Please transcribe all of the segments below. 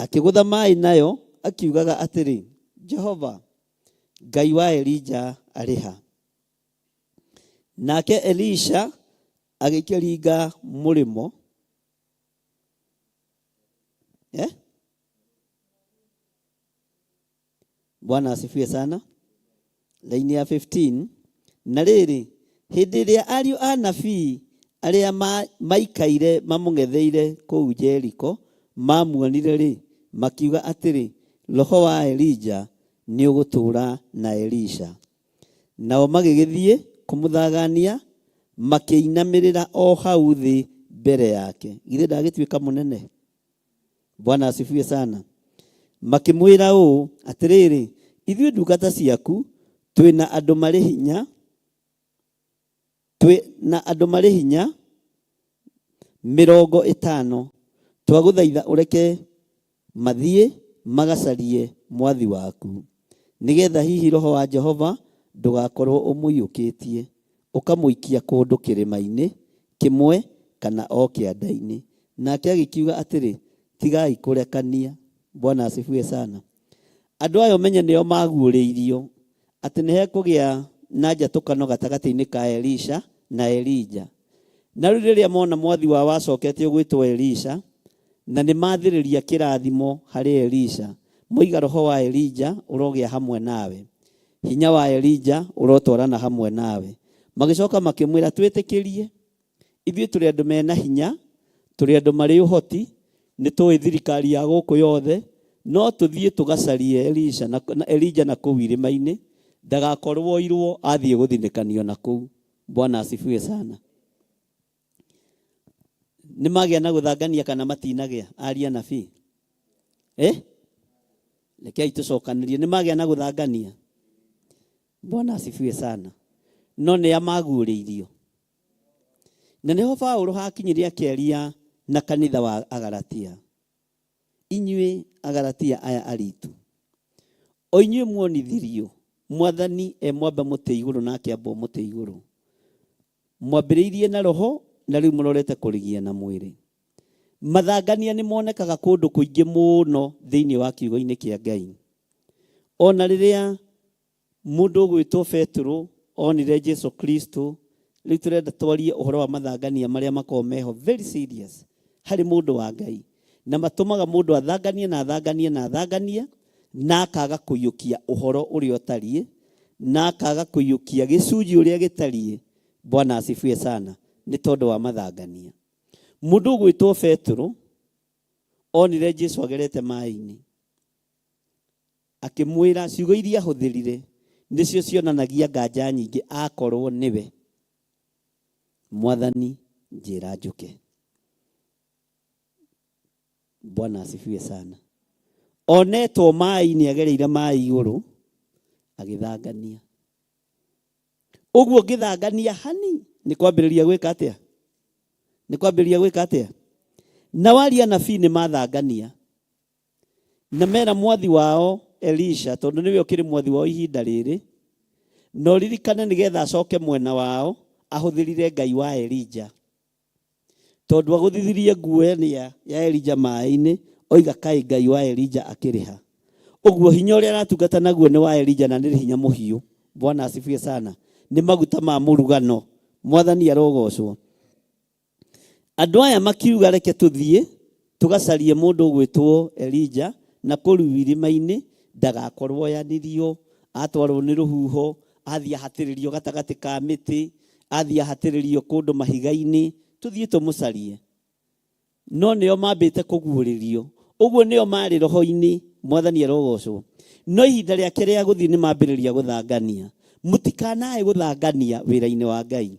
Akĩgũtha maĩ nayo akiugaga atĩrĩ, Jehova, Ngai wa Elija arĩ ha? Nake Elisha agĩkĩringa mũrĩmo. Eh? Bwana asifiwe sana. Laini ya 15. Na rĩrĩ, hĩndĩ ĩrĩa ariũ a nabii arĩa maikaire mamũng'etheire kũu Jeriko maamuonire-rĩ, makiuga atĩrĩ, Roho wa Elija nĩũgũtũũra na Elisha. Nao magĩgĩthiĩ kũmũthagania, makĩinamĩrĩra o hau thĩ mbere yake. Githĩ ndagĩtuĩka mũnene? Bwana asifiwe sana. Makĩmwĩra ũũ, Atĩrĩrĩ, ithuĩ ndungata ciaku twĩ na andũ marĩ hinya, twĩ na andũ marĩ hinya 50, twagũthaitha ũreke mathiĩ magacarie mwathi waku, nĩgetha hihi Roho wa Jehova ndũgakorũo ũmũiyũkĩtie, ũkamũikia kũndũ kĩrĩma-inĩ kĩmwe kana o kĩanda-inĩ. Nake agĩkiuga atĩrĩ, Tigai kũrekania. Bwana asifiwe sana. Andũ aya ũmenye nĩo maguũrĩirio atĩ nĩ hekũgĩa na njatũkano gatagatĩ-inĩ ka Elisha na Elija. Na rĩu rĩrĩa mona mwathi wao acokete ũgwĩtwo Elisha, na nĩ mathĩrĩria kĩrathimo harĩ Elisha, moiga roho wa Elija ũrogĩa hamwe nawe. Hinya wa Elija ũrotwarana hamwe nawe. Magĩcoka makĩmwĩra twĩtĩkĩrie Ithuĩ tũrĩ andũ mena hinya, tũrĩ andũ marĩ ũhoti, nĩ tũĩ thirikari ya gũkũ yothe, no tũthiĩ tũgacarie Elisha na, na Elija na kũu irĩma-inĩ, ndagakorwo oirwo athiĩ gũthinĩkanio na kũu. Bwana asifiwe sana. Nĩ magĩa na gũthangania kana matinagĩa aria nabii? Eh? Rekei tũcokanĩrie, nĩ magĩa na gũthangania? Bwana asifiwe sana. No nĩ amaguũrĩirio. Na nĩho Paulo hakinyire akĩaria na kanitha wa Agalatia. Inyuĩ Agalatia aya aritu, o inyuĩ muonithirio Mwathani e mwamba mũtĩ igũrũ na akĩambwo mũtĩ igũrũ. Mwambĩrĩirie na roho na rĩu mũrorete kũrigia na mwĩrĩ. Mathangania nĩ monekaga kũndũ kũingĩ mũno thĩinĩ wa kiugo-inĩ kĩa Ngai. O na rĩrĩa mũndũ ũgwĩtwo Petero onire Jesu Kristo, rĩu tũrenda twarie ũhoro wa mathangania marĩa makoragwo meho very serious harĩ mũndũ wa Ngai, na matũmaga mũndũ athanganie na athanganie na athanganie na akaga kũiyũkia ũhoro ũrĩa ũtariĩ, na akaga kũiyũkia gĩcunjĩ ũrĩa gĩtariĩ. Bwana asifiwe sana, nĩ tondũ wa mathangania. Mũndũ ũgwĩtwo Petero onire Jesu agerete maĩ-inĩ, akĩmwĩra ciugo iria ahũthĩrire nĩcio cionanagia nganja nyingĩ akorwo nĩwe. Mwathani njĩra njũke. Bwana asifiwe sana. Onetwo maĩ-inĩ agereire maĩ igũrũ agĩthangania. Ũguo ngĩthangania hani nĩ kwambĩrĩria gwĩka atĩa? Nĩ kwambĩrĩria gwĩka atĩa? Na waria anabii nĩ mathangania na mera mwathi wao Elisha, tondũ nĩwe ũkĩrĩ mwathi wao ihinda rĩrĩ, na ũririkane nĩgetha acoke mwena wao ahũthĩrire Ngai wa Elija. Tondũ agũthithirie nguo ĩrĩa ya Elija maĩ-inĩ, oiga kaĩ Ngai wa Elija akĩrĩ ha. Ũguo hinya ũrĩa aratungata naguo nĩ wa Elija na nĩ hinya mũhiũ. Bwana asifiwe sana. Nĩ maguta ma mũrugano. Mwathani arogocwo. Andũ aya makiuga reke tũthiĩ tũgacarie mũndũ ũgwĩtwo Elija na kũu irĩma-inĩ ndagakorwo oyanirio, atwarwo nĩ rũhuho, athiĩ ahatĩrĩrio gatagatĩ ka mĩtĩ, athiĩ ahatĩrĩrio kũndũ mahiga-inĩ, tũthiĩ tũmũcarie. No nĩo mambĩte kũguũrĩrio. Ũguo nĩo marĩ roho-inĩ, Mwathani arogocwo. No ihinda rĩake rĩa gũthiĩ nĩ mambĩrĩria gũthangania. Mũtikanae gũthangania wĩra-inĩ wa Ngai.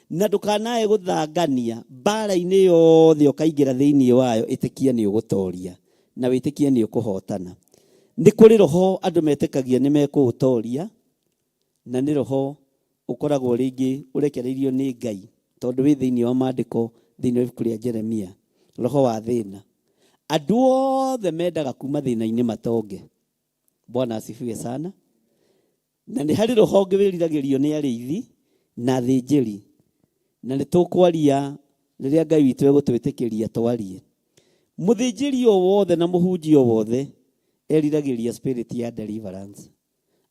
Na ndũkanae gũthangania mbara-inĩ yothe ũkaingĩra thĩinĩ wayo, ĩtĩkia nĩ ũgũtoria na wĩtĩkie nĩ ũkũhotana. Nĩ kũrĩ roho andũ metĩkagia nĩ mekũũtoria, na nĩ roho ũkoragwo rĩngĩ ũrekereirio nĩ Ngai, tondũ wĩ thĩinĩ wa maandĩko thĩinĩ wa ibuku rĩa Jeremia, roho wa thĩna. Andũ othe mendaga kuma thĩna-inĩ matonge. Bwana asifiwe sana. Na nĩ harĩ roho ũngĩ wĩriragĩrio nĩ arĩithi na athĩnjĩri, na nĩ tũkwaria rĩrĩa Ngai witũ egũtwĩtĩkĩria twarie. Mũthĩnjĩri o wothe na mũhunjia o wothe eriragĩria spirit ya deliverance.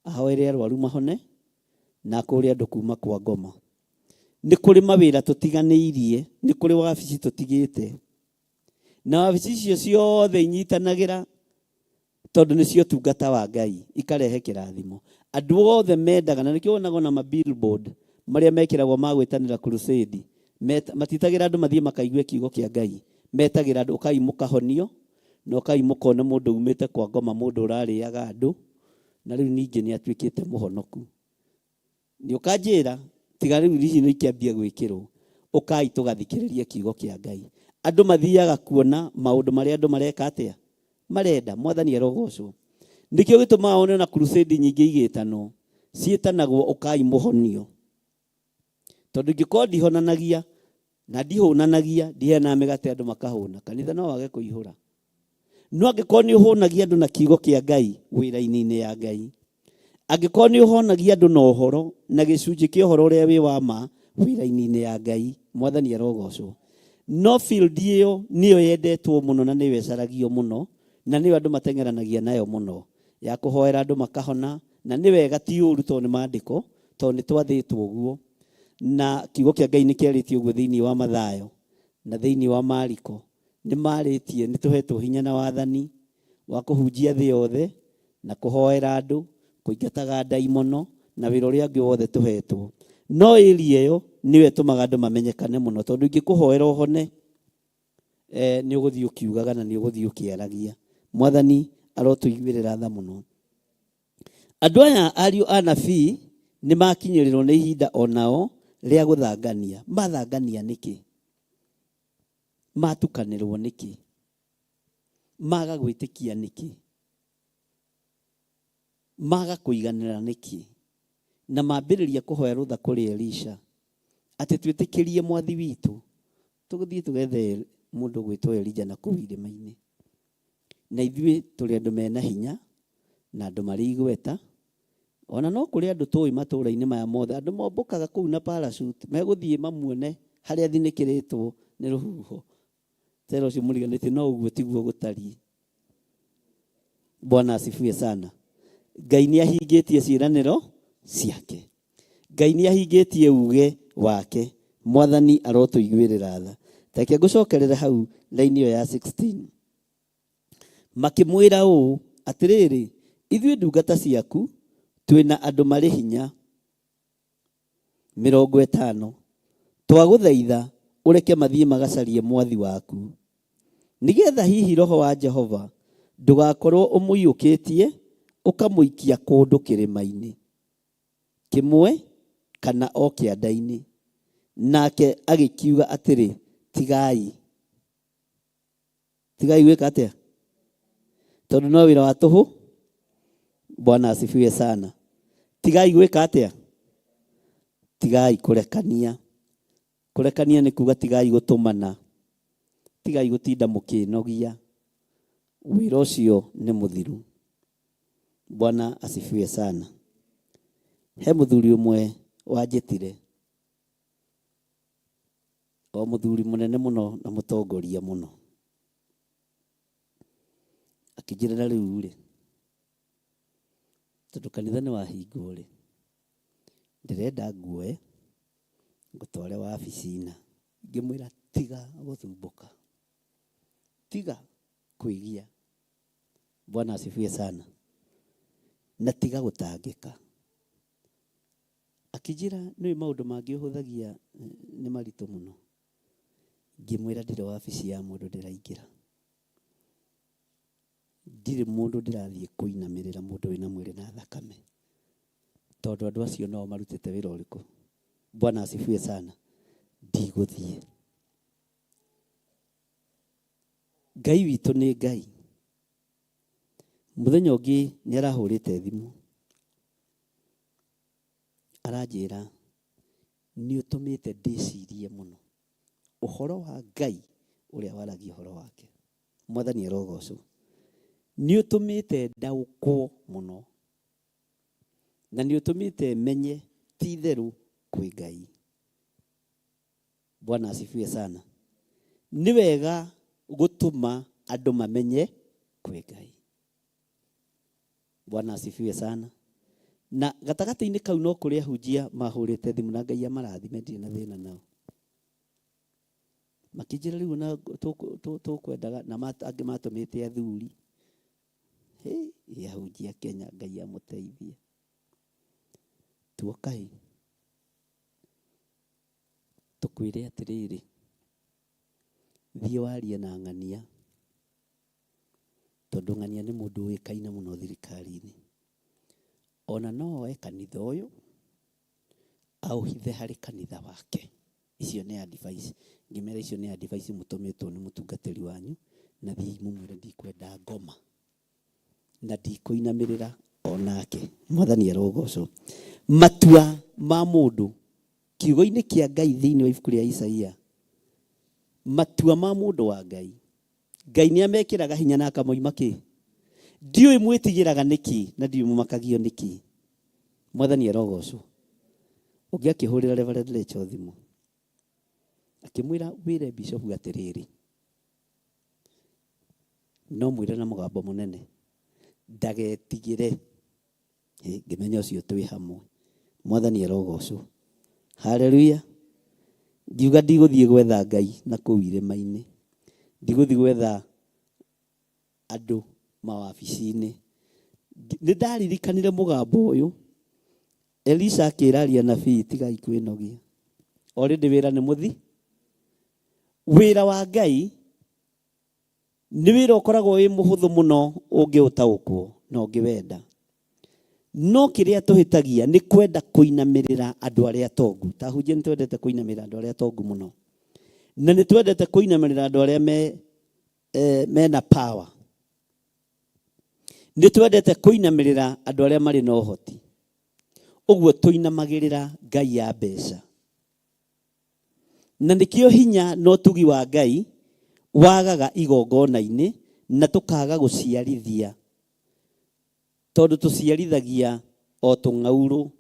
Ahoere arwaru mahone na akũũre andũ kuma kwa ngoma. Nĩ kũrĩ mawĩra tũtiganĩirie, nĩ kũrĩ wabici tũtigĩte. Na wabici icio ciothe inyitanagĩra tondũ nĩcio ũtungata wa Ngai, ikarehe kĩrathimo. Andũ othe mendaga, na nĩkĩo wonaga ona ma billboard marĩa mekĩragwo ma gwĩtanĩra crusade, matitagĩra andũ mathiĩ makaigue kiugo kĩa Ngai, metagĩra andũ ũkai mũkahonio, na ũkai mũkone mũndũ umĩte kwa ngoma, mũndũ ũrarĩaga andũ, na rĩu ningĩ nĩ atuĩkĩte mũhonoku. Nĩ ũkanjĩra, tiga rĩu hihi nĩ ikĩambia gwĩkĩrwo, ũkai tũgathikĩrĩrie kiugo kĩa Ngai. Andũ mathiaga kuona maũndũ marĩa andũ mareka atĩa? Marenda. Mwathani arogocwo. Nĩkĩo gĩtũmaga wone ona crusade nyingĩ igĩtanwo, ciĩtanagwo ũkai mũhonio. Tondũ ingĩkorwo ndihonanagia na ndihũnanagia, ndiheanaga mĩgate andũ makahũna, kanitha no wage kũihũra. No angĩkorwo nĩ ũhũnagia andũ na kiugo kĩa Ngai wĩra-inĩ ya Ngai, angĩkorwo nĩ ũhonagia andũ na ũhoro na gĩcunjĩ kĩa ũhoro ũrĩa wĩ wa ma wĩra-inĩ ya Ngai, Mwathani arogocwo. No field ĩyo nĩyo yendetwo mũno na nĩyo ĩcaragio mũno na nĩyo andũ mateng'eranagia nayo mũno, ya kũhoera andũ makahona, na nĩ wega, ti ũru tondũ nĩ maandĩko, tondũ nĩ twathĩtwo ũguo, na kiugo kĩa Ngai nĩ kĩarĩtie ũguo thĩinĩ wa Mathayo na thĩinĩ wa Mariko. Nĩ marĩtie nĩ tũhetwo hinya na wathani wa kũhunjia thĩ yothe na kũhoera andũ, kũingataga ndaimono na wĩra ũrĩa ũngĩ wothe tũhetwo. No area ĩyo nĩyo ĩtũmaga andũ mamenyekane mũno tondũ ingĩkũhoera ũhone, nĩ ũgũthiĩ ũkiugaga na nĩ ũgũthiĩ ũkĩaragia. Mwathani arotũiguĩrĩra tha mũno. Andũ aya ariũ a nabii nĩ makinyĩrĩrwo nĩ ihinda o nao rĩa gũthangania. Mathangania nĩkĩ? Matukanĩrwo nĩkĩ? Maga gwĩtĩkia nĩkĩ? Maga kũiganĩra nĩkĩ? Na mambĩrĩria kũhoya rũtha kũrĩ Elisha atĩ twĩtĩkĩrie mwathi witũ tũgĩthiĩ tũgethe mũndũ gwĩtwo Elija na kũu irĩma-inĩ. Na ithuĩ tũrĩ andũ mena hinya na andũ marĩ igweta. Ona no kũrĩ andũ tũĩ matũũra-inĩ maya mothe, andũ mombũkaga kũu na parachute, megũthiĩ mamuone harĩa athinĩkĩrĩtwo nĩ rũhuho. Tera ũcio mũriganĩtie, no ũguo tiguo gũtariĩ. Bwana asifiwe sana. Ngai nĩ ahingĩtie ciĩranĩro ciake. Ngai nĩ ahingĩtie uge wake. Mwathani arotũiguĩrĩra tha. Reke ngũcokerere hau raini ĩyo ya 16. Makĩmwĩra ũũ, Atĩrĩrĩ, ithuĩ ndungata ciaku twĩ na andũ marĩ hinya 50. Twagũthaitha ũreke mathiĩ magacarie mwathi waku, nĩgetha hihi roho wa Jehova ndũgakorũo ũmũiyũkĩtie ũkamũikia kũndũ kĩrĩma-inĩ kĩmwe kana o kĩanda-inĩ. Nake agĩkiuga atĩrĩ, Tigai. Tigai gwĩka atĩa? Tondũ no wĩra wa tũhũ. Bwana asifiwe sana. Tigai gwĩka atĩa? Tigai kũrekania. Kũrekania nĩ kuga tigai gũtũmana. Tigai gũtinda mũkĩnogia. Wĩra ũcio nĩ mũthiru. Bwana asifiwe sana. He mũthuri ũmwe wanjĩtire. O mũthuri mũnene mũno na mũtongoria mũno. Akĩnjĩra na rĩu rĩ, tondũ kanitha nĩ wahingwo rĩ, ndĩrenda nguoe ngũtware wabici na. Ngĩmwĩra tiga gũthumbũka, tiga kwĩgia. Bwana asifiwe sana. Na tiga gũtangĩka. Akĩnjĩra nĩũĩ maũndũ mangĩ ũhũthagia nĩ maritũ mũno. Ngĩmwĩra ndirĩ wabici ya mũndũ ndĩraingĩra. Ndirĩ mũndũ ndĩrathiĩ kũinamĩrĩra mũndũ wĩna mwĩrĩ na thakame. Tondũ andũ acio nao marutĩte wĩra ũrĩkũ? Bwana asifiwe sana. Ndigũthiĩ. Ngai witũ nĩ Ngai. Mũthenya ũngĩ nĩ arahũrĩte thimũ. Aranjĩra nĩ ũtũmĩte ndĩcirie mũno ũhoro wa Ngai ũrĩa waragia ũhoro wake. Mwathani arogocwo. Nĩ ũtũmĩte ndaũkwo mũno na nĩ ũtũmĩte menye ti itherũ kwĩ Ngai. Bwana asifiwe sana. Nĩ wega gũtũma Andũ mamenye kwĩ Ngai. Bwana asifiwe sana. Na gatagatĩ-inĩ kau no kũrĩ ahunjia mahũrĩte thimũ na Ngai amarathime ndirĩ na thĩna nao. Makĩnjĩra rĩu ona tũkwendaga na angĩ matũmĩte athuri. Hĩ, ahunjia Kenya Ngai amũteithie. Tuokai tũkwĩre atĩrĩrĩ, thiĩ warie na ng'ania tondũ ng'ania nĩ mũndũ ũĩkaine mũno thirikari-inĩ. Ona no oe kanitha ũyũ aũhithe harĩ kanitha wake. Icio nĩ advice. Ngĩmera icio nĩ advice mũtũmĩtwo nĩ mũtungatĩri wanyu, na thiĩi mũmwĩre ndikwenda ngoma na ndikũinamĩrĩra onake. Mwathani arogocwo. Matua ma mũndũ kiugo-inĩ kĩa Ngai thĩinĩ wa ibuku rĩa Isaia, matua ma mũndũ wa Ngai, Ngai nĩ amekĩraga hinya na akamoima kĩ? Ndiũĩ mwĩtigĩraga nĩkĩ na ndiũĩ mũmakagio nĩkĩ. Mwathani arogocwo. Ũngĩ akĩhũrĩra Reverend Rachel thimũ akĩmwĩra wĩre bishop atĩrĩrĩ, no mwĩre na mũgambo mũnene ndagetigĩre. Ngĩmenya ũcio twĩ hamwe. Mwathani arogocwo. Haleluya. Ngiuga ndigũthiĩ gwetha Ngai na kũu irĩma-inĩ, ndigũthiĩ gwetha andũ mawabici-inĩ. Nĩ ndaririkanire mũgambo ũyũ, Elisha akĩra aria anabii tigai kwĩnogia. Already wĩra nĩ mũthi. Wĩra wa Ngai nĩ wĩra ũkoragwo wĩ mũhũthũ mũno ũngĩũtaũkwo na ũngĩwenda. No kĩrĩa tũhĩtagia nĩ kwenda kũinamĩrĩra andũ arĩa atongu. Ta ahunjia nĩ twendete kũinamĩrĩra andũ arĩa atongu mũno. Na nĩ twendete kũinamĩrĩra andũ arĩa me, mena power. Nĩ twendete kũinamĩrĩra andũ arĩa marĩ na ũhoti. Ũguo tũinamagĩrĩra ngai ya mbeca. Na nĩkĩo hinya na ũtugi wa Ngai wagaga igongona-inĩ na tũkaga gũciarithia, tondũ tũciarithagia o tũng'aurũ.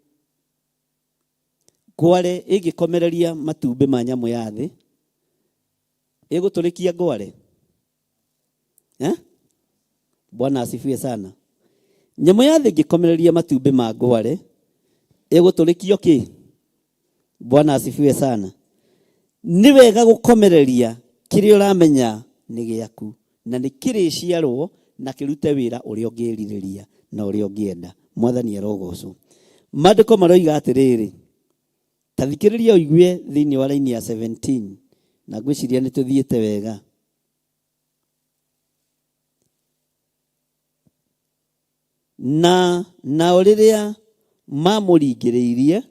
Ngware ĩngĩkomereria matumbĩ ma nyamũ ya thĩ, ĩgũtũrĩkia ngware? Eh? Bwana asifiwe sana. Nyamũ ya thĩ ĩngĩkomereria matumbĩ ma ngware, ĩgũtũrĩkio kĩ? Bwana asifiwe sana. Nĩ wega gũkomereria kĩrĩa ũramenya nĩ gĩaku na nĩ kĩrĩciarwo na kĩrute wĩra ũrĩa ũngĩrirĩria na ũrĩa ũngĩenda. Mwathani arogocwo. Maandĩko maroiga atĩrĩrĩ, ta thikĩrĩria ũigue thĩinĩ wa raini ya 17 na ngwĩciria nĩ tũthiĩte wega. Na nao rĩrĩa maamũringĩrĩirie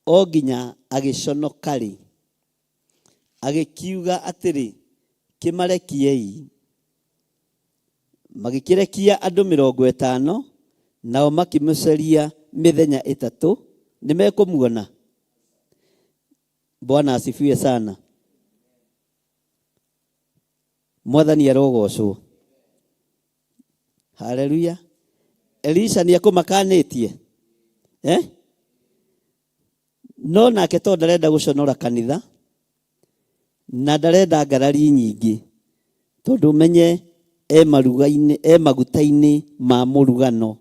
o nginya agĩconoka-rĩ, agĩkiuga atĩrĩ, Kĩmarekiei. Magĩkĩrekia andũ 50, nao makĩmũcaria mĩthenya ĩtatũ, nĩmekũmuona? Bwana asifiwe sana. Mwathani arogocwo. Haleluya. Elisha nĩ akũmakanĩtie eh? No nake tondũ ndarenda gũconora kanitha na ndarenda ngarari nyingĩ, tondũ ũmenye e maruga-inĩ, e maguta-inĩ ma mũrugano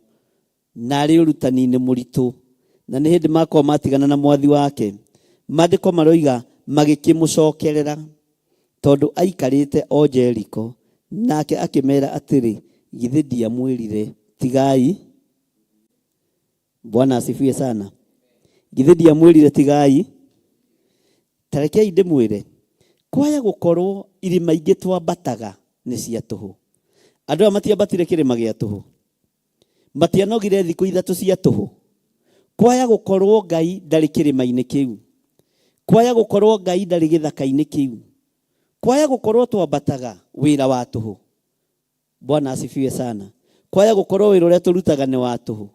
na arĩ ũrutani-inĩ mũritũ, na nĩ hĩndĩ makorwo matigana na mwathi wake. Maandĩko maroiga magĩkĩmũcokerera, tondũ aikarĩte o Jeriko, nake akĩmera atĩrĩ, githĩ ndiamwĩrire, tigai? Bwana asifiwe sana. Githĩ ndiamwĩrire tigai? Ta rekei ndĩmwĩre, kwaya gũkorwo irĩma ingĩ twambataga nĩ cia tũhũ. Andũ aya matiambatire kĩrĩma gĩa tũhũ. Matianogire thikũ ithatũ cia tũhũ. Kwaya gũkorwo Ngai ndarĩ kĩrĩma-inĩ kĩu. Kwaya gũkorwo Ngai ndarĩ gĩthaka-inĩ kĩu. Kwaya gũkorwo twambataga wĩra wa tũhũ. Bwana asifiwe sana. Kwaya gũkorwo wĩra ũrĩa tũrutaga nĩ wa tũhũ.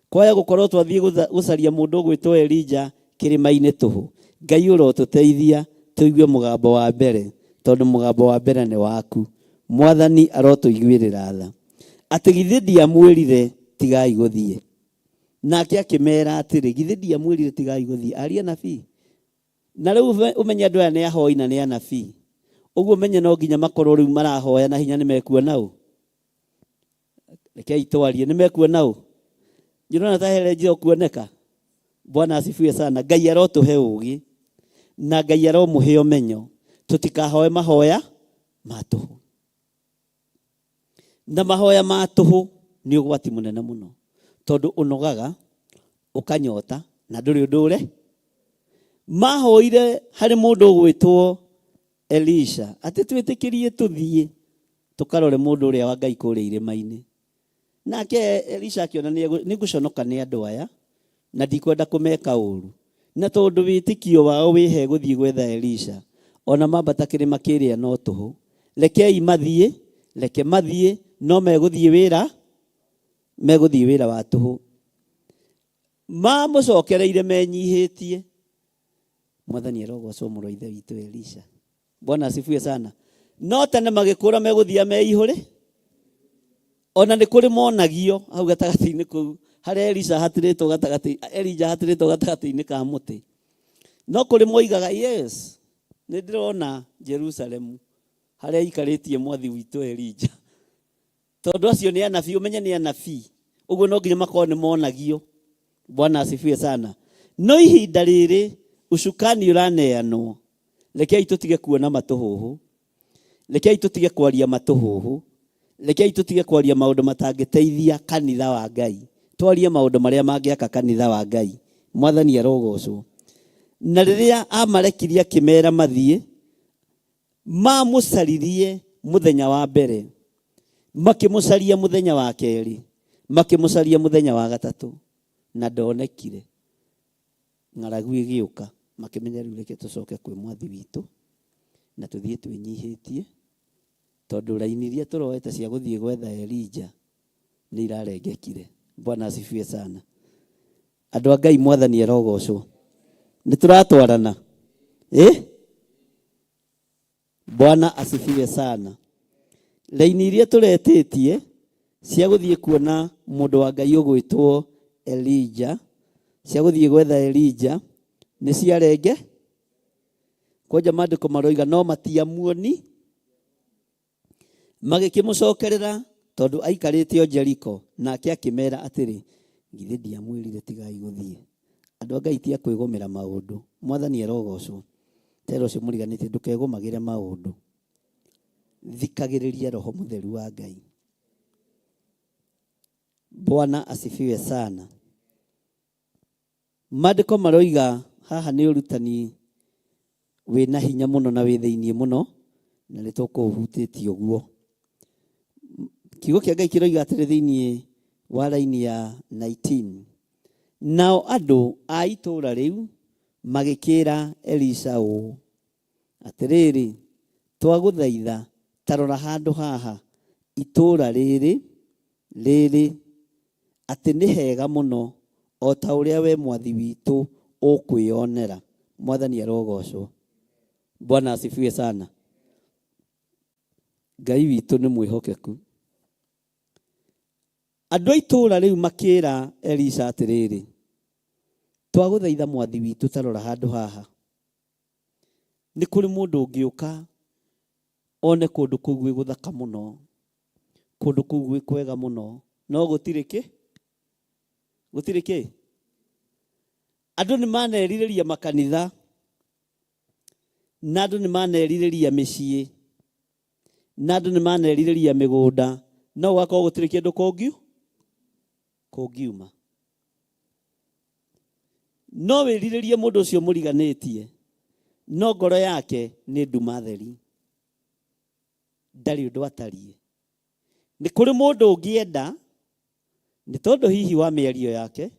Kwaya gũkorwo twathiĩ gũcaria mũndũ ũgwĩtwo Elija kĩrĩma-inĩ tũhũ. Ngai ũrotũteithia tũigue mũgambo wa mbere, tondũ mũgambo wa mbere nĩ waku. Mwathani arotũiguĩrĩra tha. Atĩ githĩ ndiamwĩrire tigai gũthiĩ? Nake akĩmera atĩrĩ, githĩ ndiamwĩrire tigai gũthiĩ? Aria anabii. Na rĩu ũmenye andũ aya nĩ ahoi na nĩ anabii. Ũguo menye no nginya makorwo rĩu marahoya na hinya nĩ mekuona ũ. Rekei twarie, nĩ mekuona ũ. Njĩrona ta here njĩra kuoneka. Bwana asifiwe sana. Ngai arotũhe ũgĩ na Ngai aromũhe ũmenyo tũtikahoe mahoya ma tũhũ. Na mahoya ma tũhũ nĩ ũgwati mũnene mũno tondũ ũnogaga ũkanyota na ndũrĩ ũndũ ũre. Mahoire harĩ mũndũ ũgwĩtwo Elisha atĩ twĩtĩkĩrie tũthiĩ tũkarore mũndũ ũrĩa wa Ngai kũrĩa irĩma-inĩ. Nake Elisha akĩona nĩ ngũconoka nĩ andũ aya na ndikwenda kũmeka ũru. Na tondũ wĩtĩkio wao wĩhe gũthiĩ gwetha Elisha, ona mambata kĩrĩma kĩrĩa no tũhũ. Rekei mathiĩ, reke mathiĩ, no megũthiĩ wĩra, megũthiĩ wĩra wa tũhũ. Mamũcokereire menyihĩtie. Mwathani arogocwo mũrũ wa ithe witũ Elisha. Bwana asifiwe sana. No tene magĩkũra megũthia meihũrĩ. Ona nĩ kũrĩ monagio hau gatagatĩ-inĩ kũu harĩa Elisha hatirĩtwo gatagatĩ, Elijah hatirĩtwo gatagatĩ-inĩ ka mũtĩ. No kũrĩ moigaga yes, nĩ ndĩrona Jerusalemu harĩa aikarĩtie mwathi witũ Elijah. Tondũ acio nĩ anabii, ũmenye nĩ anabii. Ũguo no nginya makorwo nĩ monagio. Bwana asifiwe sana. No ihinda rĩrĩ ucukani ũraneanwo, rekei tũtige kuona matũhũhũ, rekei tũtige kwaria matũhũhũ, rekei tũtige kwaria maũndũ matangĩteithia kanitha wa Ngai, twarie maũndũ marĩa mangĩaka kanitha wa Ngai. Mwathani arogocwo. Na rĩrĩa amarekirie akĩmera mathiĩ, Mamũcaririe mũthenya wa mbere, makĩmũcaria mũthenya wa kerĩ, makĩmũcaria mũthenya wa gatatũ, na ndonekire. Ng'aragu ĩgĩũka, makĩmenya rĩu reke tũcoke kwĩ mwathi witũ na tũthiĩ twĩnyihĩtie, tondũ raini iria tũroete cia gũthiĩ gwetha Elija nĩ irarengekire. Bwana asifiwe sana. Andũ a Ngai, Mwathani arogocwo. Nĩ tũratwarana? Eh? Bwana asifiwe sana. Raini iria tũretĩtie cia gũthiĩ kuona mũndũ wa Ngai ũgwĩtwo Elija, cia gũthiĩ gwetha Elija, nĩ ciarenge. Kwanja maandĩko maroiga no matiamuoni. Magĩkĩmũcokerera tondũ aikarĩte o Jeriko, nake akĩmeera atĩrĩ, Githĩ ndiamwĩrire tigai gũthiĩ? Andũ a Ngai ti a kwĩgũmĩra maũndũ. Mwathani arogocwo. Tera ũcio mũriganĩtie ndũkegũmagĩre maũndũ. Thikagĩrĩria Roho Mũtheru wa Ngai. Bwana asifiwe sana. Maandĩko maroiga haha nĩ ũrutani wĩna hinya mũno na wĩ thĩinĩ mũno, na nĩ tũkũũhutĩtie ũguo. Kiugo kĩa Ngai kĩroiga atĩrĩ thĩinĩ wa raini ya 19, nao andũ a itũũra rĩu magĩkĩra Elisha ũũ, Atĩrĩrĩ, twagũthaitha, ta rora handũ haha, itũũra rĩrĩ rĩrĩ, atĩ nĩ hega mũno, o ta ũrĩa wee mwathi witũ ũkwĩonera. Mwathani arogoocwo. Bwana asifiwe sana. Ngai witũ nĩ mwĩhokeku. Andũ a itũũra rĩu makĩĩra Elisha atĩrĩrĩ, Twagũthaitha mwathi witũ ta rora handũ haha. Nĩ kũrĩ mũndũ ũngĩũka one kũndũ kũu gwĩ gũthaka mũno, kũndũ kũu gwĩ kwega mũno, no gũtirĩ kĩ? Gũtirĩ kĩ? Andũ nĩ manerirĩria makanitha, na andũ nĩ manerirĩria mĩciĩ, na andũ nĩ manerirĩria mĩgũnda, no gũgakorwo gũtirĩ kĩndũ kũngiuma. No wĩrirĩrie mũndũ ũcio mũriganĩtie, no ngoro yake nĩ nduma theri, ndarĩ ũndũ atariĩ. Nĩ kũrĩ mũndũ ũngĩenda nĩ tondũ hihi wa mĩario yake,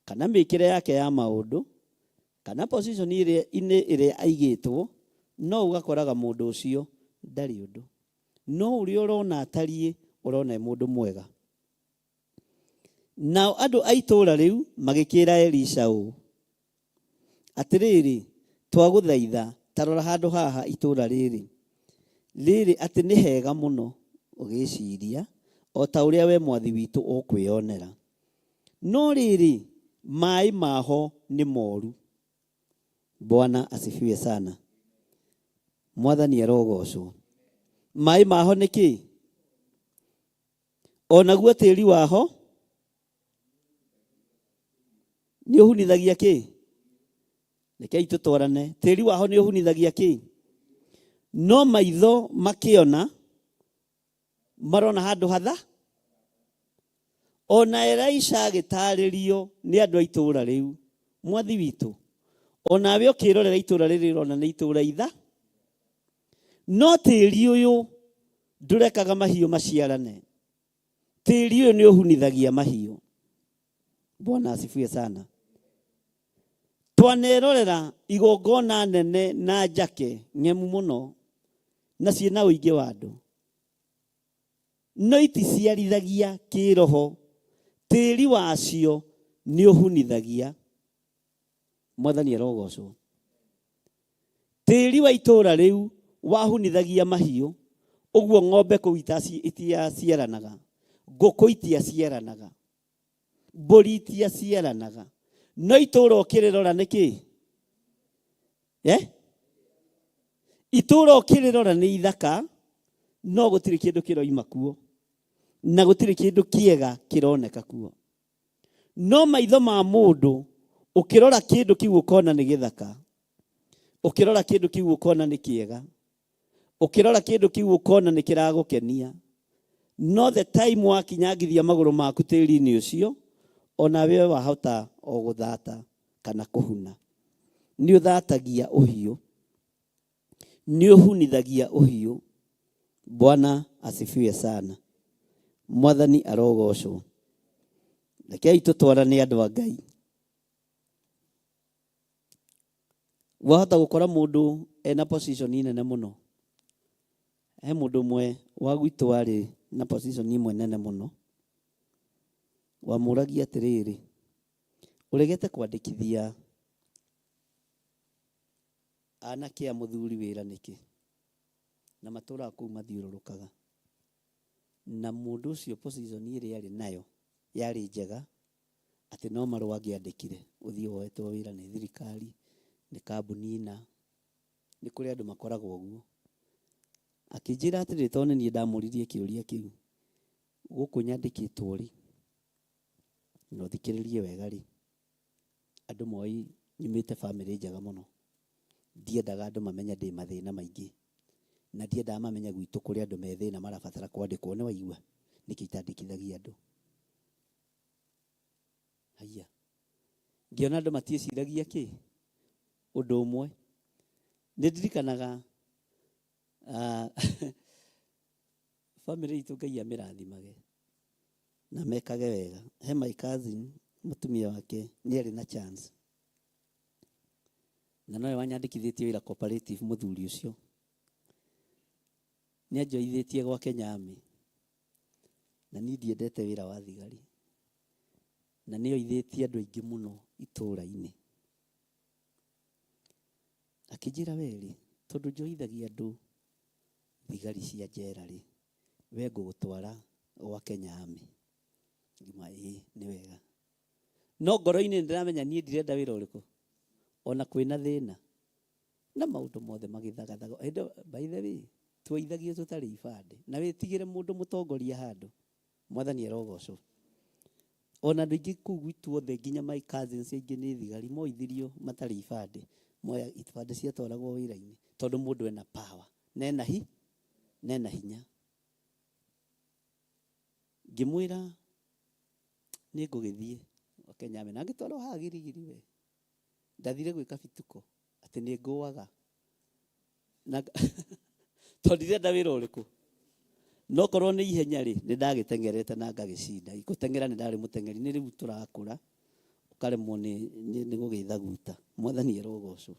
kana mĩkĩre yake ya maũndũ, kana position ĩrĩa inĩ ĩrĩa aigĩtwo, no ũgakoraga mũndũ ũcio ndarĩ ũndũ. No ũrĩa ũrona atariĩ, ũrona e mũndũ mwega. Nao andũ a itũũra rĩu magĩkĩĩra Elisha ũũ, Atĩrĩrĩ, twagũthaitha, ta rora handũ haha itũũra rĩrĩ rĩrĩ atĩ nĩ hega mũno ũgĩciria, o ta ũrĩa wee mwathi witũ ũkwĩonera. No rĩrĩ, maĩ maho nĩ moru. Bwana asifiwe sana. Mwathani arogocwo. Maĩ maho nĩ kĩ? Onaguo tĩri waho nĩ ũhunithagia kĩ? Rekei tũtwarane. Tĩri waho nĩ ũhunithagia kĩ? No maitho makĩona marona handũ hatha. Ona Elisha agĩtarĩrio nĩ andũ a itũũra rĩu, mwathi witũ, onawe ũkĩrorera itũũra rĩrĩ ũrona nĩ itũũra itha, no tĩri ũyũ ndũrekaga mahiũ maciarane. Tĩri ũyũ nĩ ũhunithagia mahiũ. Bwana asifiwe sana. Twanerorera igongona nene na njake ng'emu mũno na ciĩna ũingĩ wa andũ, no iticiarithagia kĩroho. Tĩri wacio nĩ ũhunithagia. Mwathani arogocwo. Tĩri wa itũũra rĩu wahunithagia mahiũ, ũguo ng'ombe kũu itiaciaranaga, ngũkũ itiaciaranaga, mbũri itiaciaranaga. No itũũra ũkĩrĩrora nĩ kĩ? Eh? Itũũra ũkĩrĩrora nĩ ithaka, no gũtirĩ kĩndũ kĩroima kuo, na gũtirĩ kĩndũ kĩega kĩroneka kuo. No maitho ma mũndũ ũkĩrora kĩndũ kĩu ũkona nĩ gĩthaka, ũkĩrora kĩndũ kĩu ũkona nĩ kĩega, ũkĩrora kĩndũ kĩu ũkona nĩ kĩragũkenia. No the time wakinyangithia magũrũ maku tĩri-inĩ ũcio, onawe wahota o gũthata kana kũhuna. Nĩ ũthatagia ũhiũ, nĩ ũhunithagia ũhiũ. Bwana asifiwe sana. Mwathani arogocwo. Rekei tũtwarane andũ a Ngai. Wahota gũkora mũndũ ena position nene mũno. He mũndũ ũmwe wa gwitũ warĩ na position ĩmwe nene mũno, wamũragia atĩrĩrĩ, ũregete kwandĩkithia anake a mũthuri wĩra nĩkĩ? Na matũraga kũu mathiũrũrũkaga. Na mũndũ ũcio position ĩrĩa arĩ nayo yarĩ njega, atĩ no marũa angĩandĩkire, ũthiĩ woetwo wĩra nĩ thirikari, nĩ kambuni na nĩ kũrĩ andũ makoragwo ũguo. Akĩnjĩra atĩrĩrĩ, tondũ nĩ niĩ ndamũririe kĩũria kĩu, gũkũ nyandĩkĩtwo rĩ, na ũthikĩrĩrie wega rĩ, andũ moĩ nyumĩte bamĩrĩ njega mũno. Ndiendaga andũ mamenye ndĩ mathĩna maingĩ, na ndiendaga mamenye gwitũ kũrĩ andũ me thĩna marabatara kwandĩkwo. Nĩ waigua? Nĩkĩ itandĩkithagia andũ? Haiya, ngĩona andũ matiĩciragia kĩ ũndũ ũmwe. Nĩ ndirikanaga bamĩrĩ itũ Ngai amĩrathimage na mekage wega. He my cousin mũtumia wake nĩ arĩ na chance, na nowe wanyandĩkithĩtie wĩra cooperative. Mũthuri ũcio nĩ anjoithĩtie gwake Nyami, na niĩ ndiendete wĩra wa thigari, na nĩ oithĩtie andũ aingĩ mũno itũũra-inĩ. Akĩnjĩra, we rĩ, tondũ njoithagia andũ thigari cia njera rĩ, we ngũgũtwara gwa Kenya Army. Ngiuma ĩĩ nĩ wega, no ngoro-inĩ nĩ ndĩramenya niĩ ndirenda wĩra ũrĩkũ, ona kwĩna thĩna na maũndũ mothe magĩthagathaga. Hĩndĩ ĩyo, by the way, tuoithagio tũtarĩ ibandĩ, na wĩtigĩre mũndũ mũtongoria handũ. Mwathani arogocwo. Ona andũ aingĩ kũu gwitũ othe, nginya my cousins aingĩ nĩ thigari, moithirio matarĩ ibandĩ. Moya ibandĩ ciatwaragwo wĩra-inĩ, tondũ mũndũ ena power na ena hi na ena hinya. Ngĩmwĩra nĩ ngũgĩthiĩ gwa Kenya Army, na ngĩtwarwo haha girigiri we. Ndathire gwĩka bituko atĩ nĩ ngũaga na tondũ ndirenda wĩra ũrĩkũ, no korwo nĩ ihenya rĩ, nĩ ndagĩteng'erete na ngagĩcinda. Gũteng'era nĩ ndarĩ mũteng'eri, nĩ rĩu tũrakũra ũkaremwo nĩ gũgĩthaguta. Mwathani arogocwo.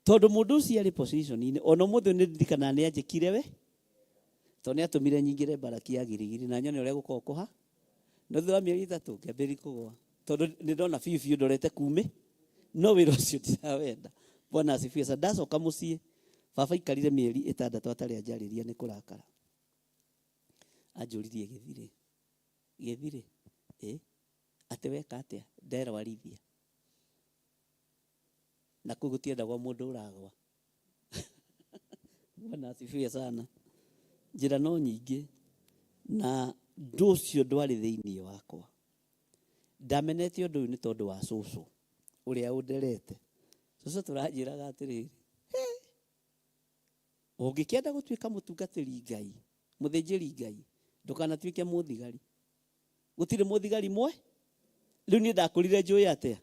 Tondũ mũndũ ũcio arĩ position-inĩ, ona ũmũthĩ nĩ ndirikanaga nĩ anjĩkire we, tondũ nĩ atũmire nyingĩre mbaraki ya girigiri na nyone ũrĩa gũkoragwo kũha. No thutha wa mĩeri 3 ngĩambĩrĩria kũgũa, tondũ nĩ ndona biũ biũ ndorete kumĩ, no wĩra ũcio ndirawenda. Bwana asifiwe sana. Ndacoka mũciĩ, baba aikarire mĩeri 6 atarĩ anjarĩria nĩ kũrakara. Anjũririe gĩthirĩ, gĩthirĩ, ĩ atĩ weka atĩa? Nderwarithia. Na kũu gũtiendagwo mũndũ ũragwa. Bwana asifiwe sana. Njĩra no nyingĩ na ndũ ũcio ndwarĩ thĩinĩ wakwa. Ndamenete ũndũ ũyũ nĩ tondũ wa cũcũ ũrĩa ũnderete. Cũcũ tũranjĩraga atĩrĩrĩ, ũngĩkĩenda gũtuĩka mũtungatĩri Ngai, mũthĩnjĩri Ngai, ndũkanatuĩke mũthigari. Gũtirĩ mũthigari mwe. Rĩu niĩ ndakũrire njũĩ atĩa?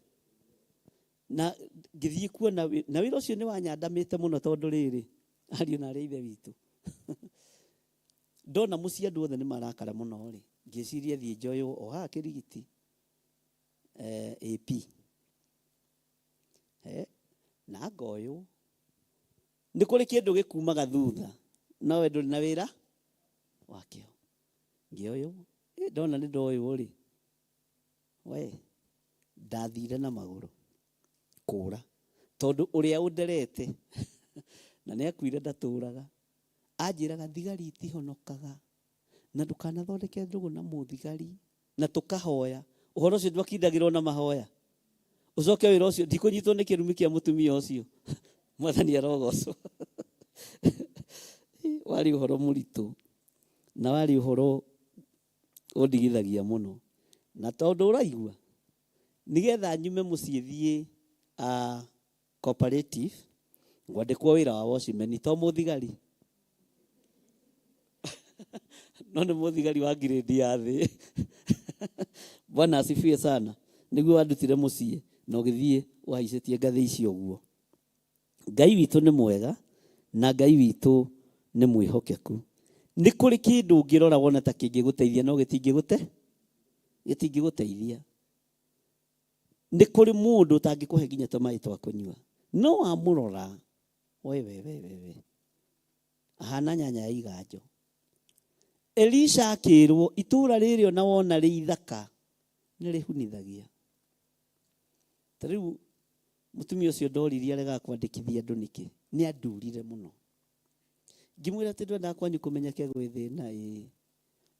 Na ngĩthiĩ kuona na wĩra ũcio nĩ wanyandamĩte mũno tondũ rĩrĩ, ariũ na arĩ a ithe witũ. Ndona mũciĩ andũ othe nĩ marakara mũno rĩ, ngĩciria thiĩ njoywo o haha Kĩrigiti AP. Na ngoywo. Nĩ kũrĩ kĩndũ gĩkumaga thutha, no we ndũrĩ na wĩra wakĩo. Ngĩoywo, ndona nĩ ndoywo rĩ, we ndathire na magũrũ kũra tondũ ũrĩa ũnderete na nĩ akuire ndatũraga anjĩraga thigari itihonokaga na ndũkanathondeke ndũgũ na mũthigari na tũkahoya ũhoro ũcio ndwakindagĩrwo na mahoya ũcoke wĩra ũcio ndikũnyitwo nĩ kĩrumi kĩa mũtumia ũcio mwathani arogocwo. Warĩ ũhoro mũritũ na warĩ ũhoro ũndigithagia mũno na tondũ ũraigua nĩgetha nyume mũciĩ thiĩ cooperative ngwandĩkwo wĩra wa watchman to mũthigari no nĩ mũthigari wa grade ya thĩ. Bwana asifiwe sana. Nĩguo wandutire mũciĩ na ũgĩthiĩ ũhaicĩtie ngathĩ icio ũguo. Ngai witũ nĩ mwega na Ngai witũ nĩ mwĩhokeku. Nĩ kũrĩ kĩndũ ũngĩrora wone ta kĩngĩgũteithia no gĩtingĩgũteithia. Nĩ kũrĩ mũndũ ũtangĩkũhe nginya tũmaĩ twa kũnyua no wamũrora we we we we we ahana nyanya ya iganjo. Elisha akĩrwo itũra rĩrĩ ona wona rĩ ithaka nĩ rĩhunithagia. Ta rĩu mũtumia ũcio ndoririe aregaga kwandĩkithia andũ nĩkĩ? Nĩ andurire mũno. Ngĩmwĩra atĩ ndwendaga kwanyu kũmenyeke gwĩ thĩna ĩĩ.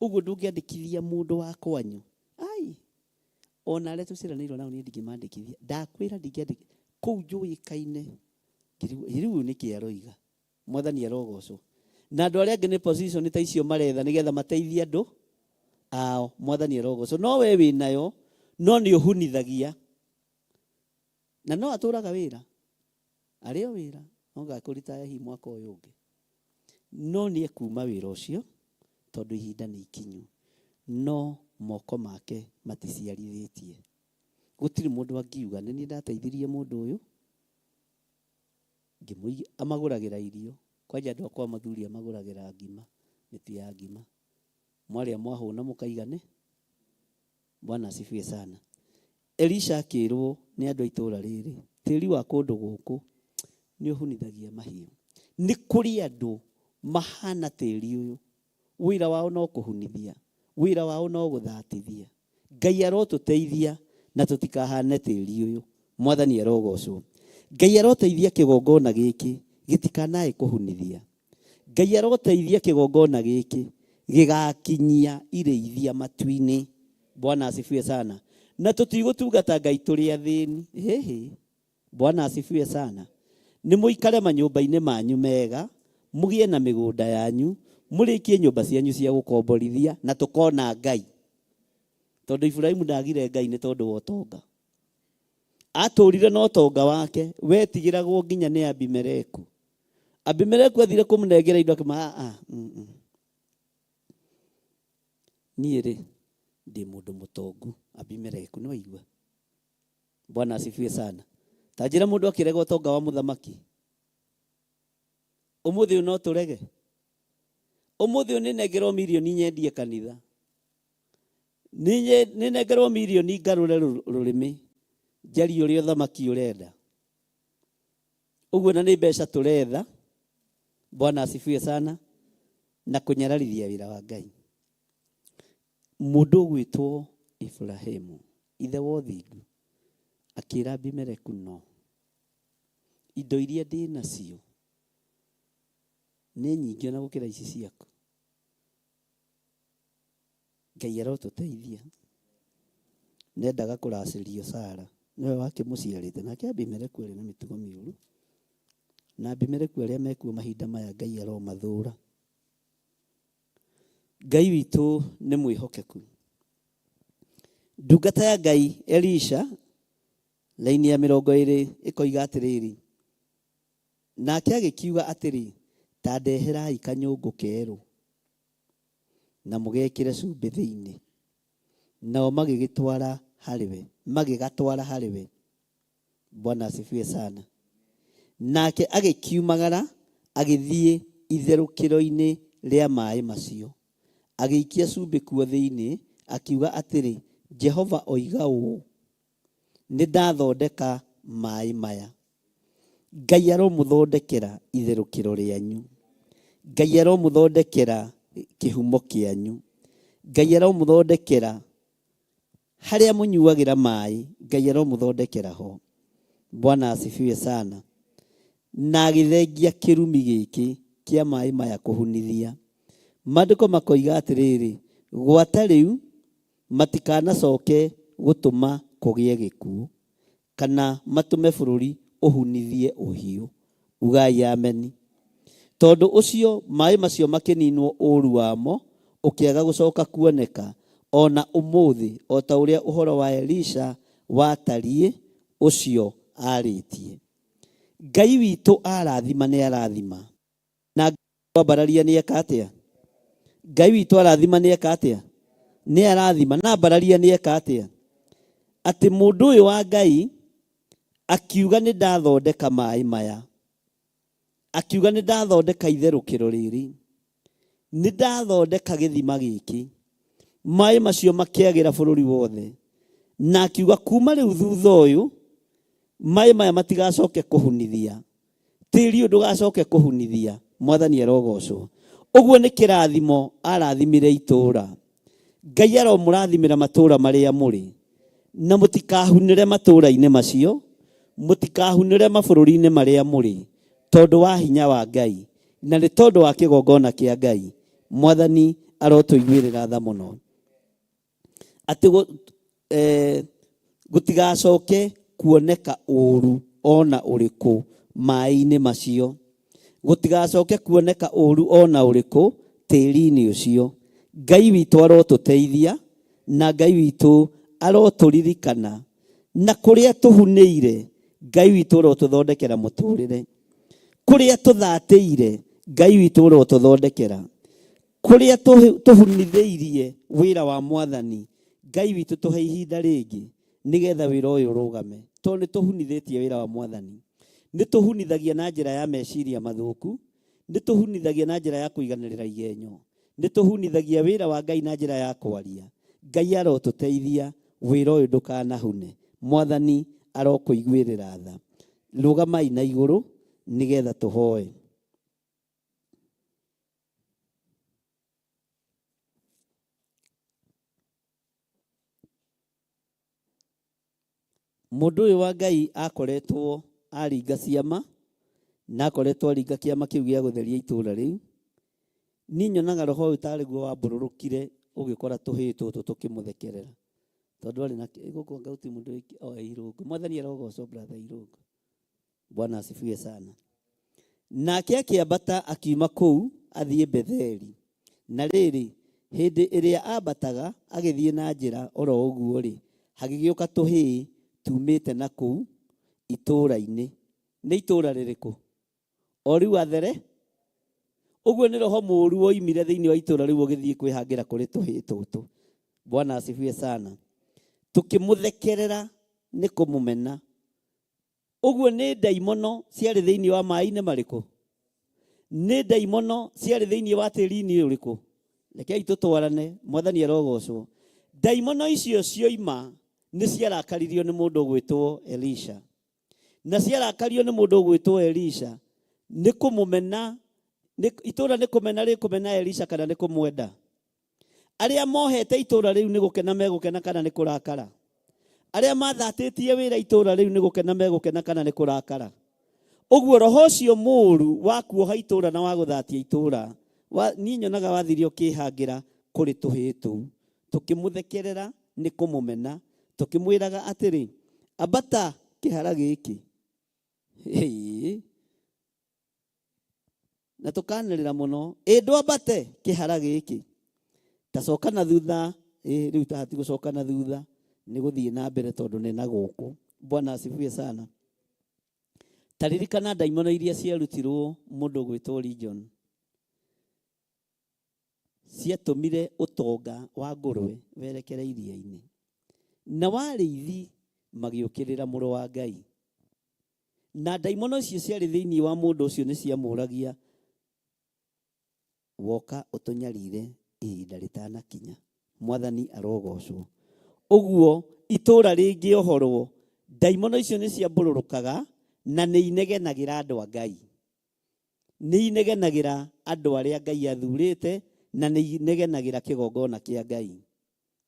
Ũguo ndũngĩandĩkithia mũndũ wa kwanyu. Ai, ona arĩa tũciaranĩirwo nao niĩ ndingĩmandĩkithia. Ndakwĩra ndingĩandĩkithia. Kũu njũĩkaine. Ngĩrigwo, ĩ rĩu ũyũ nĩkĩ aroiga? Mwathani arogocwo. Na andũ arĩa angĩ nĩ position ta icio maretha nĩgetha mateithie andũ ao. Mwathani arogocwo. No we wĩnayo, no nĩ ũhunithagia. Na no atũraga wĩra. Arĩ o wĩra, no ngakũritaya hihi mwaka ũyũ ũngĩ. No nĩ ekuma wĩra ũcio tondũ ihinda nĩ ikinyu. No moko make maticiarithĩtie. Gũtirĩ mũndũ angiuga nĩ niĩ ndateithirie mũndũ ũyũ, amagũragĩra irio. Kwanja andũ akwa mũthuri amagũragĩra ngima, mĩtu ya ngima. Mwarĩa mwahũna mũkaigane. Bwana asifiwe sana. Elisha akĩrwo nĩ andũ a itũũra rĩrĩ, tĩri wa kũndũ gũkũ nĩ ũhunithagia mahiũ. Nĩ kũrĩ andũ mahana tĩri ũyũ, wĩra wao no kũhunithia, wĩra wao no gũthatithia. Ngai arotũteithia na tũtikahane tĩri ũyũ. Mwathani arogocwo. Ngai aroteithia kĩgongona gĩkĩ gĩtikanae kũhunithia. Ngai aroteithia kĩgongona gĩkĩ gĩgakinyia irĩithia matu-inĩ. Bwana asifiwe sana. Na tũtigũtungata Ngai tũrĩ athĩni. Hĩhĩ. Bwana asifiwe sana. Nĩ mũikare manyũmba-inĩ manyu mega, mũgĩe na mĩgũnda yanyu, mũrĩkie nyũmba cianyu cia gũkomborithia, na tũkona Ngai. Tondũ Iburahĩmu ndagire Ngai nĩ tondũ wa ũtonga. Atũrire na ũtonga wake, wetigĩragwo nginya nĩ Abimeleku. Abimeleku athire kũmũnengera indo akĩma ah, Niĩ rĩ, ndĩ mũndũ mũtongu. Abimeleku, nĩ waigua? Bwana asifiwe sana. Ta njĩra mũndũ akĩrega ũtonga wa mũthamaki. Ũmũthĩ ũyũ no tũrege. Ũmũthĩ ũyũ nĩnengerwo mirioni nyendie kanitha. Nĩnengerwo mirioni ngarũre rũrĩmĩ. Njarie ũrĩa ũthamaki ũrenda. Ũguo na nĩ mbeca tũretha. Bwana asifiwe sana. Na kũnyararithia wĩra wa Ngai. Mũndũ ũgwĩtwo Iburahĩmu, ithe wa ũthingu, akĩra Abimeleku no. Indo iria ndĩ nacio nĩ nyingĩ ona gũkĩra ici ciaku. Ngai arotũteithia. Nendaga kũracĩrio Sara, nĩwe wakĩmũciarĩte, nake Abimeleku arĩ na mĩtugo mĩũru. Na Abimeleku arĩa mekuo mahinda maya Ngai aromathũra. Ngai witũ nĩ mwĩhokeku. Ndungata ya Ngai Elisha laini ya 20 ĩkoiga atĩrĩrĩ, nake agĩkiuga atĩrĩ, ta ndeherai kanyũngũ kerũ na mũgekĩre cumbĩ thĩinĩ. Nao magĩgĩtwara harĩ we, magĩgatwara harĩ we. Bwana asifiwe sana. Nake agĩkiumagara agĩthiĩ itherũkĩro-inĩ rĩa maĩ macio, agĩikia cumbĩ kuo thĩinĩ, akiuga atĩrĩ, Jehova oiga ũũ, nĩ ndathondeka maĩ maya. Ngai aromũthondekera itherũkĩro rĩanyu. Ngai aromũthondekera kĩhumo kĩanyu. Ngai aromũthondekera harĩa mũnyuagĩra maĩ. Ngai aromũthondekera ho. Bwana asifiwe sana. Na agĩthengia kĩrumi gĩkĩ kĩa maĩ maya kũhunithia. Maandĩko makoiga atĩrĩrĩ, gwata rĩu matikanacoke gũtũma kũgĩe gĩkuũ, kana matũme bũrũri ũhunithie ũhiũ. Ugai ameni. Tondũ ũcio maĩ macio makĩninwo ũũru wamo ũkĩaga gũcoka kuoneka o na ũmũthĩ, o ta ũrĩa ũhoro wa Elisha watariĩ ũcio aarĩtie. Ngai witũ arathima nĩ arathima. Na Ngai ambararia nĩ eka atĩa? Ngai witũ arathima nĩ eka atĩa? Nĩ arathima. Na ambararia nĩ eka atĩa? Atĩ mũndũ ũyũ wa Ngai akiuga nĩ ndathondeka maĩ maya. Akiuga nĩ ndathondeka itherũkĩro rĩrĩ. Nĩ ndathondeka gĩthima gĩkĩ. Maĩ macio makĩagĩra bũrũri wothe. Na akiuga kuma rĩu thutha ũyũ maĩ maya matigacoke kũhunithia. Tĩri ũyũ ndũgacoke kũhunithia. Mwathani arogocwo. Ũguo nĩ kĩrathimo arathimire itũũra. Ngai aromũrathimĩra matũũra marĩa mũrĩ. Na mũtikahunĩre matũũra-inĩ macio, mũtikahunĩre mabũrũri-inĩ marĩa mũrĩ, tondũ wa hinya wa Ngai, na nĩ tondũ wa kĩgongona kĩa Ngai. Mwathani arotũiguĩrĩra tha mũno. Atĩ gũtigacoke kuoneka ũũru ona ũrĩkũ maĩ-inĩ macio. Gũtigacoke kuoneka ũũru ona ũrĩkũ tĩri-inĩ ũcio. Ngai witũ arotũteithia, na Ngai witũ arotũririkana, na kũrĩa tũhunĩire, Ngai witũ arotũthondekera mũtũrĩre. Kũrĩa tũthatĩire, Ngai witũ arotũthondekera. Kũrĩa tũhunithĩirie wĩra wa Mwathani, Ngai witũ tũhe ihinda rĩngĩ nĩgetha wĩra ũyũ ũrũgame. Tondũ nĩ tũhunithĩtie wĩra wa Mwathani. Nĩ tũhunithagia na njĩra ya meciria mathũku, nĩ tũhunithagia na njĩra ya kũiganĩrĩra igenyo, nĩ tũhunithagia wĩra wa Ngai na njĩra ya kwaria. Ngai arotũteithia wĩra ũyũ ndũkanahune. Mwathani arokũiguĩrĩra tha. Rũgamai na igũrũ nĩgetha tũhoe. Mũndũ ũyũ wa Ngai akoretwo aringa ciama, na akoretwo aringa kĩama kĩu gĩa gũtheria itũũra rĩu. Niĩ nyonaga roho ũyũ tarĩ guo wambũrũrũkire ũgĩkora tũhĩĩ tũtũ tũkĩmũthekerera. Tondũ arĩ na gũkũ anga gũtirĩ mũndũ o Irũngũ. Mwathani arogocwo brother Irũngũ. Bwana asifiwe sana. Nake akĩambata akiuma kũu athiĩ Betheli. Na rĩrĩ, hĩndĩ ĩrĩa aambataga agĩthiĩ na njĩra oro ũguo-rĩ, hagĩgĩũka tũhĩĩ tuumĩte na kũu itũũra-inĩ. Nĩ itũũra rĩrĩkũ? O rĩu athere? Ũguo nĩ roho mũũru woimire thĩinĩ wa itũũra rĩu ũgĩthiĩ kwĩhangĩra kũrĩ tũhĩĩ tũtũ. Bwana asifiwe sana. Tũkĩmũthekerera nĩ kũmũmena. Ũguo nĩ ndaimono ciarĩ thĩinĩ wa maĩ-inĩ marĩkũ? Nĩ ndaimono ciarĩ thĩinĩ wa tĩri-inĩ ũrĩkũ? Rekei tũtwarane, Mwathani arogocwo. Ndaimono icio cioima nĩ ciarakaririo nĩ mũndũ ũgwĩtwo Elisha. Na ciarakario nĩ mũndũ ũgwĩtwo Elisha nĩ kũmũmena, itũũra nĩ kũmena rĩkũmena Elisha kana nĩ kũmwenda? Arĩa mohete itũũra rĩu nĩ gũkena megũkena kana nĩ kũrakara? Arĩa mathatĩtie wĩra itũũra rĩu nĩ gũkena megũkena kana nĩ kũrakara? Ũguo roho ũcio mũũru wa kuoha itũũra na wa gũthatia itũũra, niĩ nyonaga wathire ũkĩhangĩra kũrĩ tũhĩĩ tũu, tũkĩmũthekerera nĩ kũmũmena, tũkĩmwĩraga atĩrĩ, ambata kĩhara gĩkĩ. Hĩĩ. Na tũkanĩrĩra mũno, ĩ ndwambate kĩhara gĩkĩ, ta coka na thutha. Ĩ rĩu ta hatigũcoka na thutha, nĩ gũthiĩ na mbere tondũ nĩ na gũkũ. Bwana asifiwe sana. Ta ririkana ndaimono iria ciarutirwo mũndũ ũgwĩtwo Legion, ciatũmire ũtonga wa ngũrwe werekere iria-inĩ, na warĩithi magĩũkĩrĩra mũrũ wa Ngai. Na ndaimono icio ciarĩ thĩinĩ wa mũndũ ũcio nĩ ciamũragia, woka ũtũnyarire ihinda rĩtanakinya. Mwathani arogocwo. Ũguo itũũra rĩngĩohorwo, ndaimono icio nĩ ciambũrũrũkaga na nĩ inegenagĩra andũ a Ngai. Nĩ inegenagĩra andũ arĩa Ngai athurĩte na nĩ inegenagĩra kĩgongona kĩa Ngai.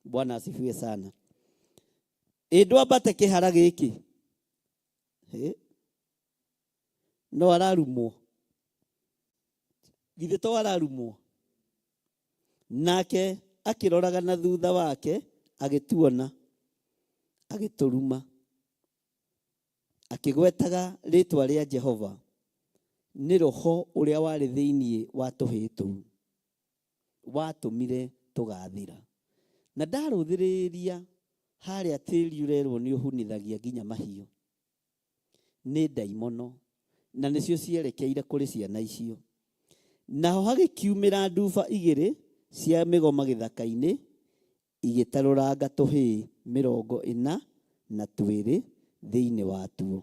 Bwana asifiwe sana. Ĩ ndwambate kĩhara gĩkĩ. Hĩ? No ararumwo. Githĩ to ararumwo? Nake akĩroraga na thutha wake agĩtuona, agĩtũruma, akĩgwetaga rĩĩtwa rĩa Jehova. Nĩ roho ũrĩa warĩ thĩinĩ wa tũhĩĩ tũu watũmire tũgathira. Na ndarũthĩrĩria harĩa tĩri ũrerwo nĩ ũhunithagia nginya mahiũ, nĩ ndaimono, na nĩcio cierekeire kũrĩ ciana icio. Naho hagĩkiumĩra nduba igĩrĩ cia mĩgoma gĩthaka-inĩ, igĩtarũranga tũhĩĩ 42 thĩinĩ watuo.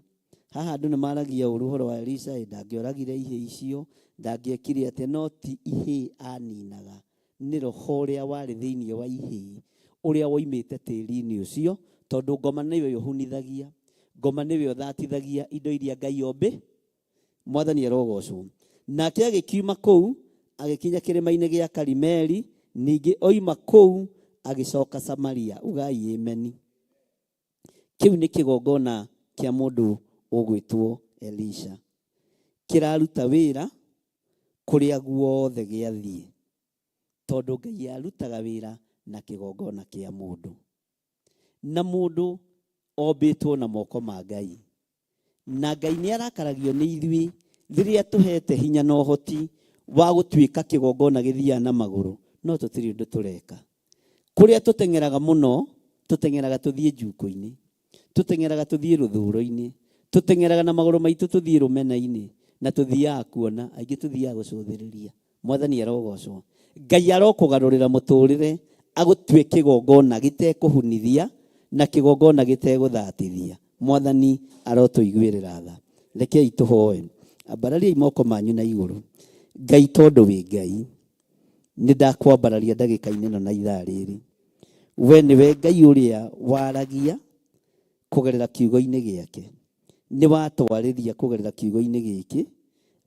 Haha andũ nĩ maragia ũru ũhoro wa Elisha, ĩ ndangĩoragire ihĩĩ icio, ndangĩekire atĩa, no ti ihĩĩ aninaga, nĩ roho ũrĩa warĩ thĩinĩ wa ihĩĩ, ũrĩa woimĩte tĩri-inĩ ũcio, tondũ ngoma nĩyo ĩhunithagia, ngoma nĩyo ĩthatithagia indo iria Ngai ombĩ. Mwathani arogocwo. Nake agĩkiuma kũu, agĩkinya kĩrĩma-inĩ gĩa Karimeli, ningĩ oima kũu agĩcoka Samaria. Ugai ameni. Kĩu nĩ kĩgongona kĩa mũndũ ũgwĩtwo Elisha. Kĩraruta wĩra kũrĩa guothe gĩathiĩ, tondũ Ngai arutaga wĩra na kĩgongona kĩa mũndũ. Na mũndũ ombĩtwo na moko ma Ngai. Na Ngai nĩ arakaragio nĩ ithuĩ rĩrĩa tũhete hinya na ũhoti wa gũtuĩka kĩgongona gĩthiaga na magũrũ, no tũtirĩ ũndũ tũreka. Kũrĩa tũteng'eraga mũno, tũteng'eraga tũthiĩ njukũ-inĩ, tũteng'eraga tũthiĩ rũthũro-inĩ, tũteng'eraga na magũrũ maitũ tũthiĩ rũmena-inĩ, na tũthiaga kuona, aingĩ tũthiaga gũcũthĩrĩria. Mwathani arogocwo. Ngai arokũgarũrĩra mũtũrĩre, agũtue kĩgongona gĩtekũhunithia na kĩgongona gĩtegũthatithia. Mwathani arotũiguĩrĩra tha. Rekei tũhoe. Ambarariai moko manyu na igũrũ. Ngai tondũ wĩ Ngai, nĩ ndakwambararia ndagĩka-inĩ ĩno na ithaa rĩrĩ. We nĩwe Ngai ũrĩa waragia kũgerera kiugo-inĩ gĩake. Nĩ watwarĩria kũgerera kiugo-inĩ gĩkĩ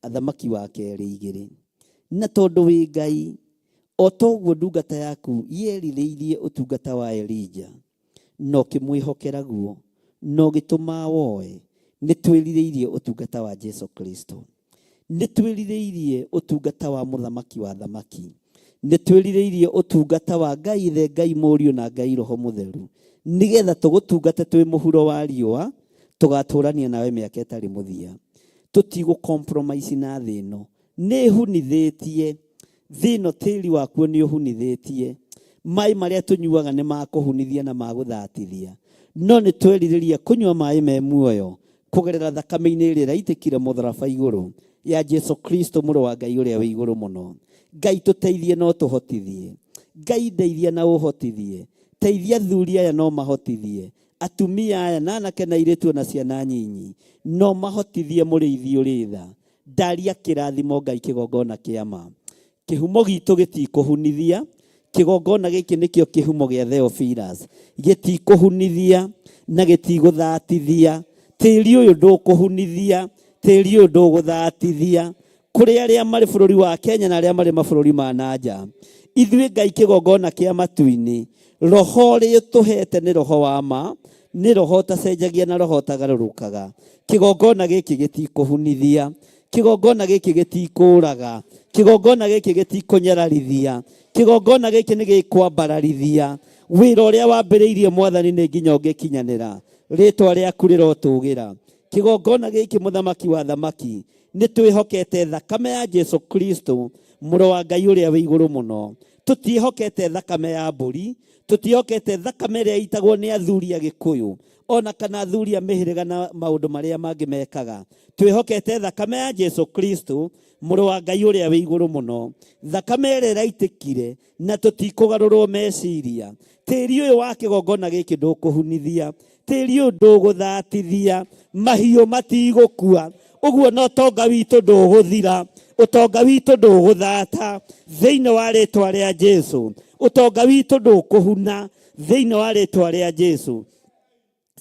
Athamaki wa Kerĩ 2. Na tondũ wĩ Ngai, o toguo ndungata yaku yerirĩirie ũtungata wa Elija, na ũkĩmwĩhokera guo, na ũgĩtũma awoe, nĩ twĩrirĩirie ũtungata wa Jesu Kristo. Nĩ twĩrirĩirie ũtungata wa Mũthamaki wa athamaki. Nĩ twĩrirĩirie ũtungata wa Ngai Ithe, Ngai Mũriũ na Ngai Roho Mũtheru, nĩgetha tũgũtungate twĩ mũhuro wa riũa, tũgatũrania nawe mĩaka ĩtarĩ mũthia. Tũtigũ compromise na thĩ ĩno. Nĩ ĩhunithĩtie. Thĩ ĩno tĩri wakuo nĩ ũhunithĩtie. Maĩ marĩa tũnyuaga nĩ ma kũhunithia na ma gũthatithia. No nĩ twerirĩria kũnyua maĩ me muoyo kũgerera thakame-inĩ ĩrĩa ĩraitĩkire mũtharaba igũrũ ya Jesu Kristo mũrũ wa Ngai ũrĩa wĩ igũrũ mũno. Ngai tũteithie na ũtũhotithie. Ngai ndeithia na ũhotithie. Teithia athuri aya no mahotithie. Atumia aya na anake na airĩtu ona ciana nyinyi no mahotithie. Mũrĩithi ũrĩ tha, ndaria kĩrathimo Ngai kĩgongona kĩa ma. Kĩhumo gitũ gĩtikũhunithia. Kĩgongona gĩkĩ nĩkĩo kĩhumo gĩa Theophilus. Gĩtikũhunithia na gĩtigũthatithia. Tĩri ũyũ ndũkũhunithia, tĩri ũyũ ndũgũthatithia. Kũrĩ arĩa marĩ bũrũri wa Kenya na arĩa marĩ mabũrũri ma na nja, ithuĩ Ngai kĩgongona kĩa matu-inĩ, roho ũrĩa ũtũhete nĩ roho wa ma, nĩ roho ũtacenjagia na roho ũtagarũrũkaga. Kĩgongona gĩkĩ gĩtikũhunithia, kĩgongona gĩkĩ gĩtikũraga, kĩgongona gĩkĩ gĩtikũnyararithia, kĩgongona gĩkĩ nĩ gĩkwambararithia. Wĩra ũrĩa wambĩrĩirie Mwathani nĩ nginya ũngĩkinyanĩra. Rĩtwa rĩaku rĩrotũgĩra. Kĩgongona gĩkĩ mũthamaki wa thamaki Nĩ twĩhokete thakame ya Jesu Kristo, mũrũ wa Ngai ũrĩa wĩ igũrũ mũno. Tũtiĩhokete thakame ya mbũri, tũtiĩhokete thakame ĩrĩa ĩitagwo nĩ athuri a Gĩkũyũ, ona kana athuri a mĩhĩrĩga na maũndũ marĩa mangĩ mekaga. Twĩhokete thakame ya Jesu Kristo, mũrũ wa Ngai ũrĩa wĩ igũrũ mũno, thakame ĩrĩa ĩraitĩkire na tũtikũgarũrwo meciria. Tĩri ũyũ wa kĩgongona gĩkĩ ndũkũhunithia, tĩri ũyũ ndũgũthatithia, mahiũ matigũkua, ũguo na ũtonga witũ ndũgũthira, ũtonga witũ ndũgũthata thĩinĩ wa rĩtwa rĩa Jesu, ũtonga witũ ndũkũhuna thĩinĩ wa rĩtwa rĩa Jesu.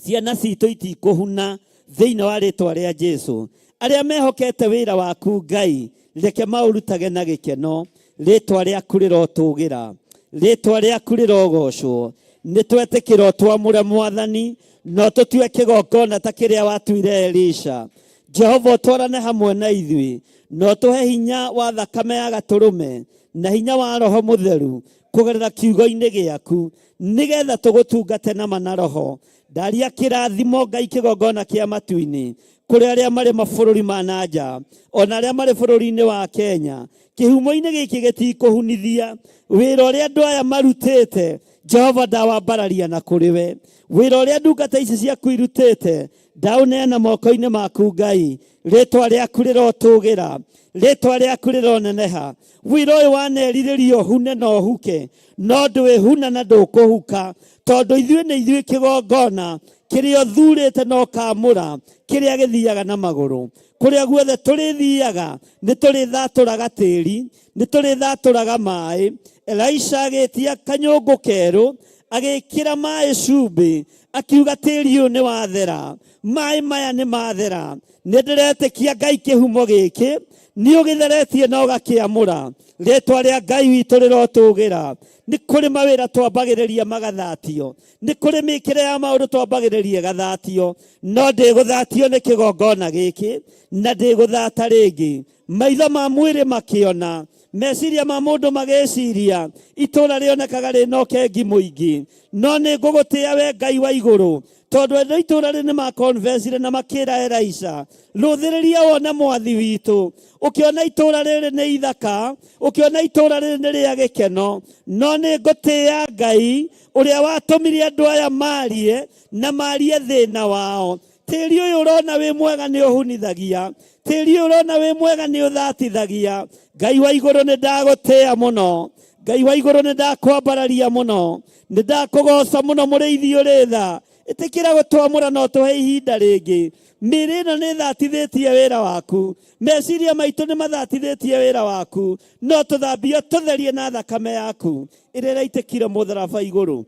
Ciana citũ itikũhuna thĩinĩ wa rĩtwa rĩa Jesu. Arĩa mehokete wĩra waku Ngai, reke maũrutage na gĩkeno. Rĩtwa rĩaku rĩrotũgĩra, rĩtwa rĩaku rĩrogocwo. Nĩ twetĩkĩra ũtwamũre Mwathani, na ũtũtue kĩgongona ta kĩrĩa watuire Elisha. Jehova ũtwarane hamwe na ithuĩ, na ũtũhe hinya wa thakame ya gatũrũme na hinya wa Roho Mũtheru kũgerera kiugo-inĩ gĩaku, nĩgetha tũgũtungate na ma na roho. Ndaria kĩrathimo Ngai kĩgongona kĩa matu-inĩ kũrĩ arĩa marĩ mabũrũri ma na nja, ona arĩa marĩ bũrũri-inĩ wa Kenya. Kĩhumo-inĩ gĩkĩ gĩtikũhunithia wĩra ũrĩa andũ aya marutĩte. Jehova, ndawambararia na kũrĩ we wĩra ũrĩa ndungata ici ciaku irutĩte, ndaũneana moko-inĩ maku Ngai. Rĩtwa rĩaku rĩrotũgĩra, rĩtwa rĩaku rĩroneneha. Wĩra ũyũ wanerirĩria ũhune na ũhuke, no ndwĩhuna na ndũkũhuka, tondũ ithuĩ nĩ ithuĩ kĩgongona kĩrĩa ũthurĩte na ũkamũra, kĩrĩa gĩthiaga na magũrũ. Kũrĩa guothe tũrĩthiaga nĩ tũrĩthatũraga tĩri, nĩ tũrĩthatũraga maĩ. Elisha agĩtia kanyũngũ kerũ, agĩkĩra maĩ cumbĩ, akiuga tĩri ũyũ nĩ wathera, maĩ maya nĩ mathera. Nĩ ndĩretĩkia Ngai kĩhumo gĩkĩ nĩ ũgĩtheretie na ũgakĩamũra. Rĩtwa rĩa Ngai witũ rĩrotũgĩra. Nĩ kũrĩ mawĩra twambagĩrĩria magathatio, nĩ kũrĩ mĩkĩre ya maũndũ twambagĩrĩria ĩgathatio, no ndĩgũthatio nĩ kĩgongona gĩkĩ na ndĩgũthata rĩngĩ. Maitho ma mwĩrĩ makĩona, meciria ma mũndũ magĩciria, itũũra rĩonekaga rĩna ũkengi mũingĩ, no nĩ ngũgũtĩa we Ngai wa igũrũ, tondũ andũ a itũũra rĩ nĩ makonvecire na makĩra Elisha, rũthĩrĩria wone mwathi witũ. Ũkĩona itũũra rĩrĩ nĩ ithaka, ũkĩona itũũra rĩrĩ nĩ rĩa gĩkeno, no nĩ ngũtĩa Ngai ũrĩa watũmire andũ aya marie na marie thĩna wao. Tĩri ũyũ ũrona wĩ mwega nĩ ũhunithagia, tĩri ũyũ ũrona wĩ mwega nĩ ũthatithagia. Ngai wa igũrũ nĩ ndagũtĩa mũno, Ngai wa igũrũ nĩ ndakwambararia mũno, nĩ ndakũgoca mũno mũrĩithi ũrĩ tha. Ĩtĩkĩra gũtwamũra na ũtũhe ihinda rĩngĩ. Mĩĩrĩ ĩno nĩ ĩthatithĩtie wĩra waku, meciria maitũ nĩ mathatithĩtie wĩra waku, no tũthambio tũtherie na thakame yaku ĩrĩa ĩraitĩkire mũtharaba igũrũ.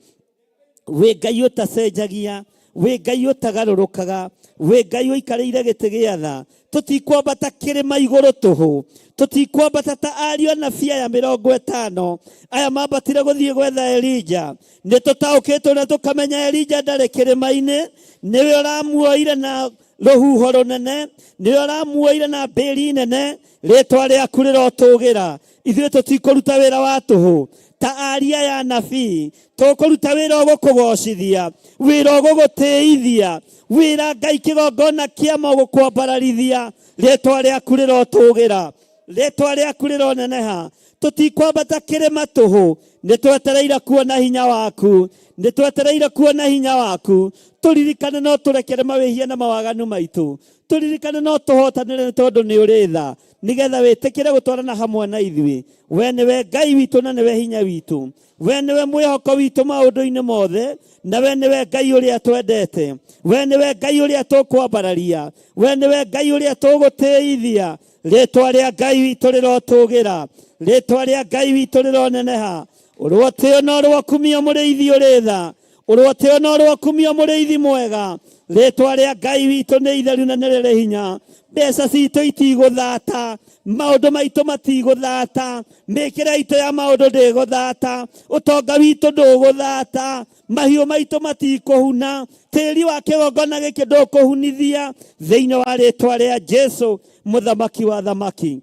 Wĩ Ngai ũtacenjagia, wĩ Ngai ũtagarũrũkaga, wĩ Ngai ũikarĩire gĩtĩ gĩa tha. Tũtikwambata kĩrĩma igũrũ tũhũ, tũtikwambata ta ariũ anabii aya 50 aya mambatire gũthiĩ gwetha Elija. Nĩ tũtaũkĩtwo na tũkamenya Elija ndarĩ kĩrĩma-inĩ, nĩwe ũramuoire na rũhuho rũnene, nĩwe ũramuoire na mbĩri nene. Rĩtwa rĩaku rĩrotũgĩra. Ithuĩ tũtikũruta wĩra wa tũhũ ta aria ya anabii, tũkũruta wĩra ũgũkũgocithia, wĩra ũgũgũtĩithia, wĩra Ngai kĩgongona kĩama ũgũkwambararithia. Rĩtwa rĩaku rĩrotũgĩra, rĩtwa rĩaku rĩroneneha. Tũtikwambata kĩrĩma tũhũ, nĩ twetereire kuona hinya waku, nĩ twetereire kuona hinya waku. Tũririkane no tũrekere mawĩhia na mawaganu maitũ, tũririkane no tũhotanĩre nĩ tondũ nĩ ũrĩ tha, nĩgetha wĩtĩkĩre gũtwarana hamwe na ithuĩ. We nĩwe Ngai witũ na nĩwe hinya witũ, we nĩwe mwĩhoko witũ maũndũ-inĩ mothe, na we nĩwe Ngai ũrĩa twendete, we nĩwe Ngai ũrĩa tũkwambararia, we nĩwe Ngai ũrĩa tũgũtĩithia. Rĩtwa rĩa Ngai witũ rĩrotũgĩra, rĩtwa rĩa Ngai witũ rĩroneneha. Ũrwotĩo na ũrwokumio mũrĩithi ũrĩ tha, ũrwotĩo na ũrwokumio mũrĩithi mwega. Rĩtwa rĩa Ngai witũ nĩ itheru na nĩ rĩrĩ hinya. Mbeca citũ itigũthata, maũndũ maitũ matigũthata, mĩkĩre itũ ya maũndũ ndĩgũthata, ũtonga witũ ndũgũthata, mahiũ maitũ matikũhuna, tĩri wa kĩgongona gĩkĩ ndũkũhunithia, thĩinĩ wa rĩtwa rĩa Jesu mũthamaki wa thamaki.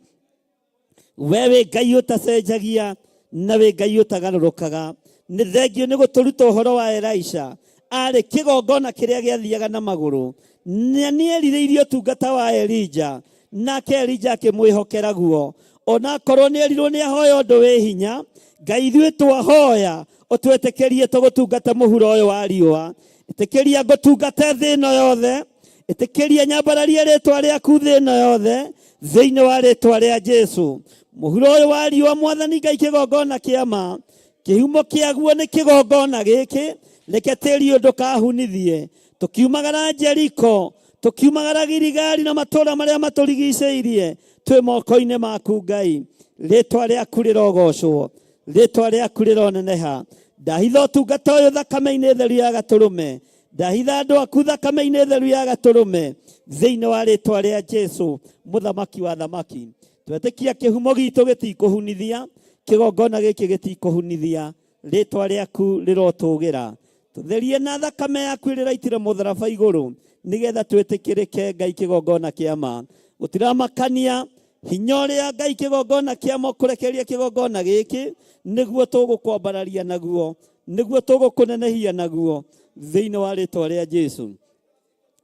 We wĩ Ngai ũtacenjagia na wĩ Ngai ũtagarũrũkaga. Nĩ thengio nĩ gũtũruta ũhoro wa Elisha, arĩ kĩgongona kĩrĩa gĩathiaga na magũrũ, na nĩ erirĩirie ũtungata wa Elija. Nake Elija akĩmwĩhokera guo. Onakorwo nĩ erirwo nĩ ahoya ũndũ wĩ hinya, Ngai ithuĩ twahoya ũtwĩtĩkĩrie tũgũtungate mũhuro ũyũ wa riũa. Ĩtĩkĩria ngũtungate thĩ ĩno yothe, ĩtĩkĩria nyambararie rĩtwa rĩaku thĩ ĩno yothe, thĩinĩ wa rĩtwa rĩa Jesu. Mũhuro ũyũ wa riũa, Mwathani Ngai, kĩgongona kĩa ma, kĩhumo kĩaguo nĩ kĩgongona gĩkĩ, reke tĩri ũyũ ndũkahunithie. Tũkiumagara Jeriko, tũkiumagara Giligali na matũũra marĩa matũrigicĩirie, twĩ moko-inĩ maku Ngai. Rĩtwa rĩaku rĩrogocwo, rĩtwa rĩaku rĩroneneha. Ndahitha ũtungata ũyũ thakame-inĩ theru ya gatũrũme, ndahitha andũ aku thakame-inĩ theru ya gatũrũme, thĩinĩ wa rĩtwa rĩa Jesu mũthamaki wa thamaki. Twetĩkia kĩhumo gitũ gĩtikũhunithia, kĩgongona gĩkĩ gĩtikũhunithia, rĩtwa rĩaku rĩrotũgĩra. Tũtherie na thakame yaku ĩrĩa ĩraitire mũtharaba igũrũ, nĩgetha twĩtĩkĩrĩke Ngai kĩgongona kĩa ma. Gũtiramakania hinya ũrĩa Ngai kĩgongona kĩa ma ũkũrekereria kĩgongona gĩkĩ, nĩguo tũgũkwambararia naguo, nĩguo tũgũkũnenehia naguo, thĩinĩ wa rĩtwa rĩa Jesu.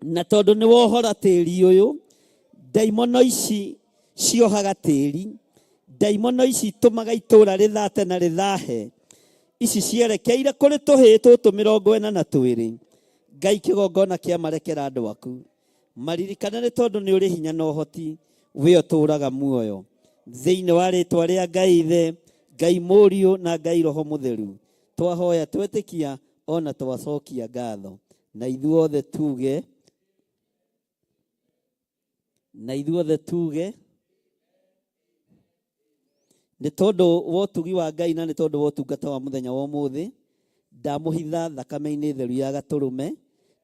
Na tondũ nĩ wohora tĩri ũyũ, ndaimono ici ciohaga tĩri, ndaimono ici itũmaga itũũra rĩthate na rĩthahe, ici cierekeire kũrĩ tũhĩĩ tũtũ 42. Ngai kĩgongona kĩa marekera andũ aku maririkane, nĩ tondũ nĩ ũrĩ hinya na ũhoti, we ũtũũraga muoyo. Thĩinĩ wa rĩtwa rĩa Ngai Ithe, Ngai Mũriũ na Ngai Roho Mũtheru, twahoya twetĩkia ona twacokia ngatho. Na ithuothe tuge, na ithuothe tuge, nĩ tondũ wa ũtugi wa Ngai na nĩ tondũ wa ũtungata wa mũthenya wa ũmũthĩ, ndamũhitha thakame-inĩ theru ya gatũrũme,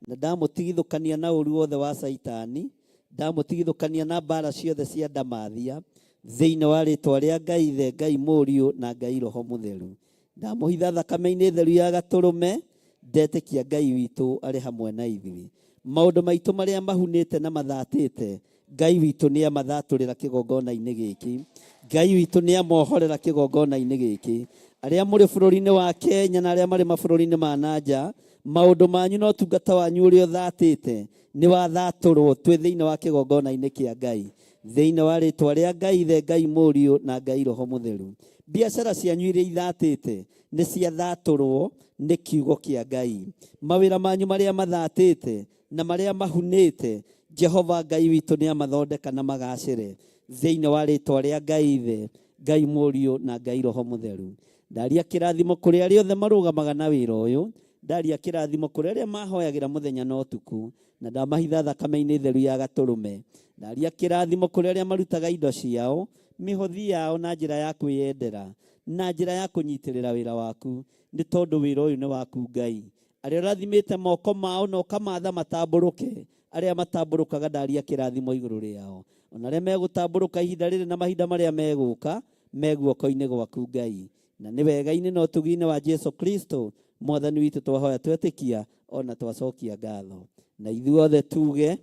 na ndamũtigithũkania na ũru wothe wa Caitani, ndamũtigithũkania na mbara ciothe cia ndamathia, thĩinĩ wa rĩtwa rĩa Ngai Ithe, Ngai Mũriũ na Ngai Roho Mũtheru. Ndamũhitha thakame-inĩ theru ya gatũrũme, ndetĩkia Ngai witũ arĩ hamwe na ithuĩ. Maũndũ maitũ marĩa mahunĩte na mathatĩte, Ngai witũ nĩ amathatũrĩra kĩgongona-inĩ gĩkĩ. Ngai witũ nĩ amohorera kĩgongona-inĩ gĩkĩ. Arĩa mũrĩ bũrũri-inĩ wa Kenya na arĩa marĩ mabũrũri-inĩ ma nanja, maũndũ manyu na ũtungata wanyu ũrĩa ũthatĩte nĩ wathatũrwo twĩ thĩinĩ wa kĩgongona-inĩ kĩa Ngai. Thĩinĩ wa rĩtwa rĩa Ngai Ithe, Ngai Mũriũ na Ngai Roho Mũtheru. Biacara cianyu iria ithatĩte nĩ ciathatũrwo nĩ kiugo kĩa Ngai. Mawĩra manyu marĩa mathatĩte na marĩa mahunĩte, Jehova Ngai witũ nĩ amathondeka na magacĩre. Thĩinĩ wa rĩtwa rĩa Ngai Ithe, Ngai Mũriũ na Ngai Roho Mũtheru. Ndaria kĩrathimo kũrĩ arĩa othe marũgamaga na wĩra ũyũ, ndaria kĩrathimo kũrĩ arĩa mahoyagĩra mũthenya na ũtukũ, na ndamahitha thakame-inĩ theru ya gatũrũme. Ndaria kĩrathimo kũrĩ arĩa marutaga indo ciao, mĩhothi yao na njĩra ya kwĩyendera, na njĩra ya kũnyitĩrĩra wĩra waku, nĩ tondũ wĩra ũyũ nĩ waku Ngai. Arĩa ũrathimĩte moko mao na ũkamatha matambũrũke, arĩa matambũrũkaga ndaria kĩrathimo igũrũ rĩao. Ona arĩa megũtambũrũka ihinda rĩrĩ na mahinda marĩa megũka, me guoko-inĩ gwaku Ngai. Na nĩ wega-inĩ na ũtugi-inĩ wa Jesu Kristo Mwathani witũ twahoya twetĩkia ona twacokia ngatho. Na ithuothe tuge,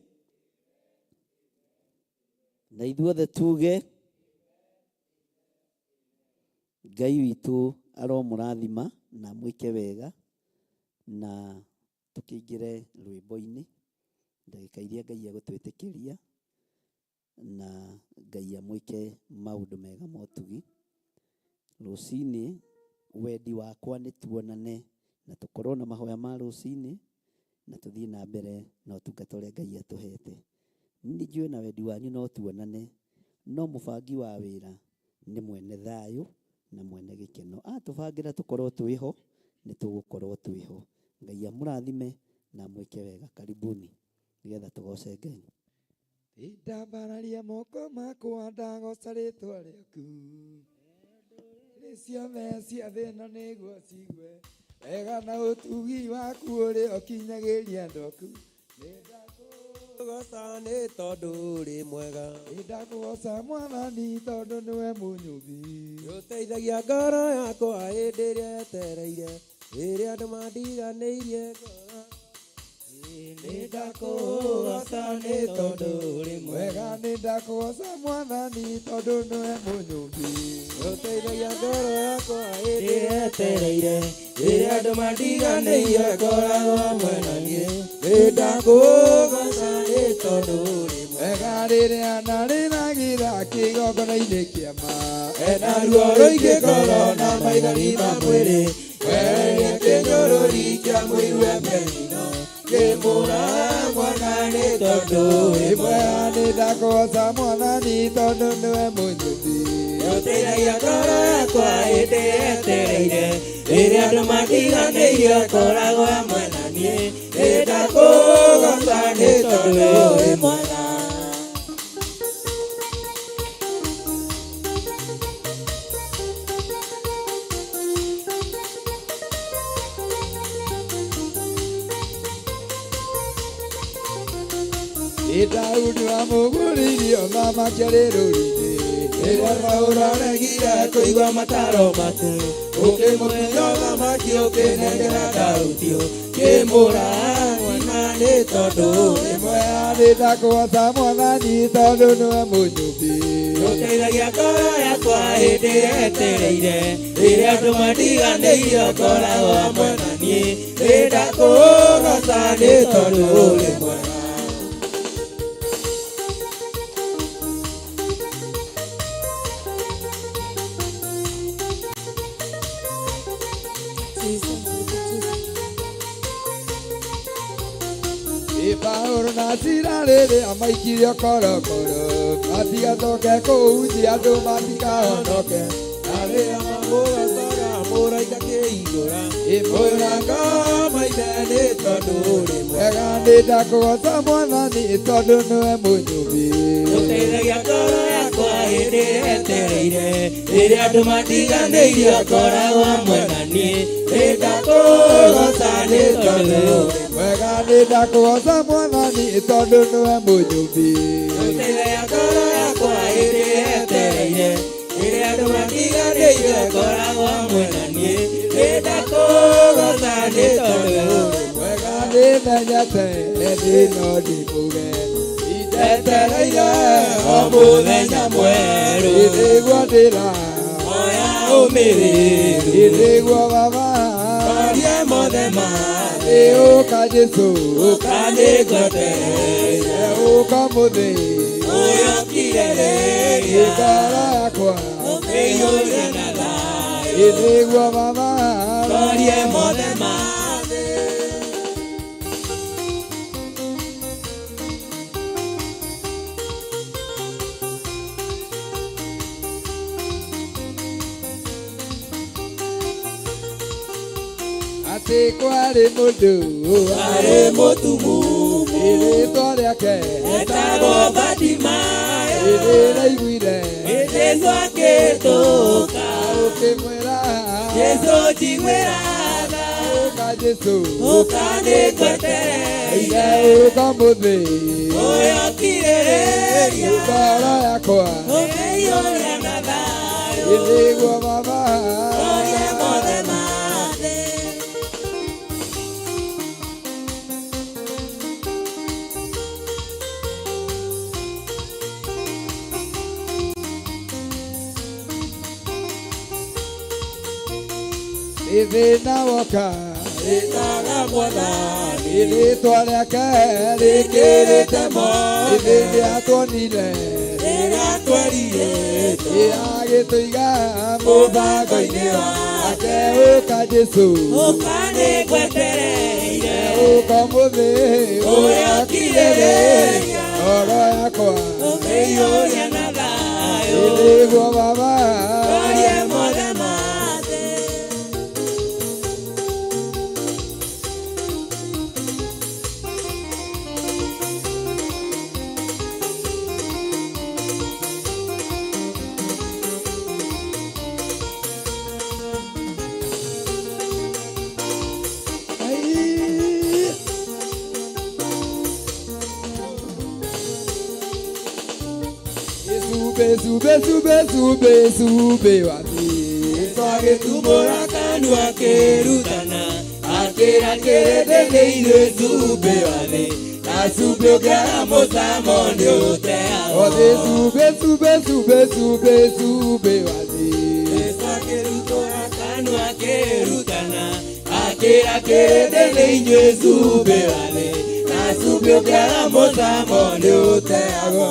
na ithuothe tuge, Ngai witũ aromũrathima na mwĩke wega, na tũkĩingĩre rwĩmbo-inĩ ndagĩka iria Ngai egũtwĩtĩkĩria, na Ngai amwĩke maũndũ mega ma ũtugi. Rũcinĩ wendi wakwa nĩ tuonane na tũkorwo na mahoya ma rũcinĩ, na tũthiĩ na mbere na ũtungata ũrĩa Ngai atũhete. Nĩ njũĩ na wendi wanyu no tuonane, no mũbangi wa wĩra nĩ mwene thayũ na mwene gĩkeno. Atũbangĩra tũkorwo twĩho, nĩ tũgũkorwo twĩho. Ngai amũrathime na amwĩke wega. Karibuni nĩgetha tũgoce Ngai. Ndambararia moko makwa ndagoca rĩtwa rĩaku, nĩ ciothe cia thĩ ĩno nĩguo cigue wega na ũtugi waku ũrĩa ũkinyagĩria andũ aku. Nĩndakũgoca nĩ tondũ ũrĩ mwega, Nĩndakũgoca Mwathani tondũ nĩwe mũnyũmbi, nĩũteithagia ngoro yakwa hĩndĩ ĩrĩa yetereire, rĩrĩa andũ mandiganĩirie ngoro. Nĩndakũgoca nĩ tondũ ũrĩ mwega. Nĩndakũgoca Mwathani tondũ nĩwe mũnyũmbi, nĩũteithagia ngoro yakwa hĩndĩ ĩrĩa yetereire, rĩrĩa andũ mandiganĩirie ngoragwo hamwe na niĩ. Nĩndakũgoca nĩ tondũ ũrĩ mwega. Wega rĩrĩa ndarĩ na gĩtha kĩgongona-inĩ kĩa ma. Ena ruo rũingĩ ngoro na maithori ma mwĩrĩ. Weherie kĩnyũrũri kĩa mũiru Penina. Kĩmũra mwana nĩ tondũ wĩ Mwega nĩ ndakũgoca Mwathani tondũ nĩwe mũnyũmbi. Ũteithagia ngoro yakwa hĩndĩ yetereire. Rĩrĩa andũ matiganĩirie ũkoragwo hamwe na niĩ. Nĩndakũgoca nĩ tondũ wĩ mwega. Ĩ Daudi wamũgũrĩirie ũthamaki arĩ rũũru-inĩ. Rĩrĩa Saũlũ aregire kũigua mataro maku, ũkĩmũtunya ũthamaki ũkĩnengera Daudi, ũkĩmũra mwana nĩ tondũ wĩ Mwega nĩ ndakũgoca Mwathani tondũ nĩwe mũnyũmbi. Ũteithagia ngoro yakwa hĩndĩ yetereire. Rĩrĩa andũ matiganĩirie ũkoragwo hamwe na niĩ. Nĩndakũgoca nĩ tondũ ũrĩ mwega. Ĩ Paũlũ na Sila rĩrĩa maikirio korokoro, matigacoke kũhunjia andũ matikahonoke. Arĩa mamũgocaga mũraika kĩihũra, Ĩ mũrango maithe nĩ tondũ ũrĩ mwega. Wega nĩ ndakũgoca Mwathani tondũ nĩwe mũnyũmbi. Ũteithagia ngoro yakwa hĩndĩ yetereire. Rĩrĩa andũ matiganĩirie ũkoragwo hamwe na niĩ. Nĩndakũgoca nĩ tondũ ũrĩ Wega nĩ ndakũgoca Mwathani tondũ nĩwe mũnyũmbi. Ũteithagia ngoro yakwa hĩndĩ yetereire. Rĩrĩa andũ matiganĩirie ũkoragwo hamwe na niĩ. Nĩndakũgoca nĩ tondũ ũrĩ Wega nĩ menyete thĩ no ndĩmũge. Ndetereire o mũthenya mwerũ. Nĩguo ndĩra, Oya ũmĩrĩru. nĩguo baba, Maria mothe ma nĩ ũka Jesũ, ũka nĩngwetereire. ũka mũthĩ, Ũyũ ũkirĩrĩria. ngoro yakwa, Ũkĩiyũrie na thayũ. nĩguo baba, Torie mothe ma thĩ. Atĩ kwarĩ mũndũ Arĩ mũtumumu. Rĩĩtwa rĩake Etagwo Bartimayo. Nĩndĩraiguire Jesũ akĩhĩtũka. Ũkĩmwĩra Jesũ njiguĩra tha. Ũka Jesũ Ũka nĩngwetereire. Ũka mũthĩ Ũyũ ũkirĩrĩria. Ngoro yakwa Ũkĩiyũria na thayũ. Nĩguo baba Torie mothe ma thĩ. Thĩna woka Ĩtaga Mwathani. Rĩĩtwa rĩake Rĩkĩrĩte mothe. Nĩatuonire Rĩrĩa twerirĩte. Agĩtũiga Mũbango-inĩ wake. Ũka Jesũ Ũka nĩngwetereire. Ũka mũthĩ Ũrĩa ũkirĩrĩria. Ngoro yakwa Ũkĩiyũria na thayũ. Nĩguo baba Torie mothe ma thĩ. Ai. Sube, sube, sube, sube, sube wa thĩ. Jesũ agĩtumũra kanua akĩrutana, akĩra kĩrĩndĩ nĩ ithuĩ cumbĩ wa thĩ, na cumbĩ ũngĩaga mũcamo nĩ ũteagwo. Othe sube, sube, sube, sube, sube wa thĩ. Jesũ akĩrutũra kanua akĩrutana, akĩra kĩrĩndĩ nĩ inyuĩ cumbĩ wa thĩ, na Na cumbĩ ũkĩaga mũcamo nĩ ũteagwo.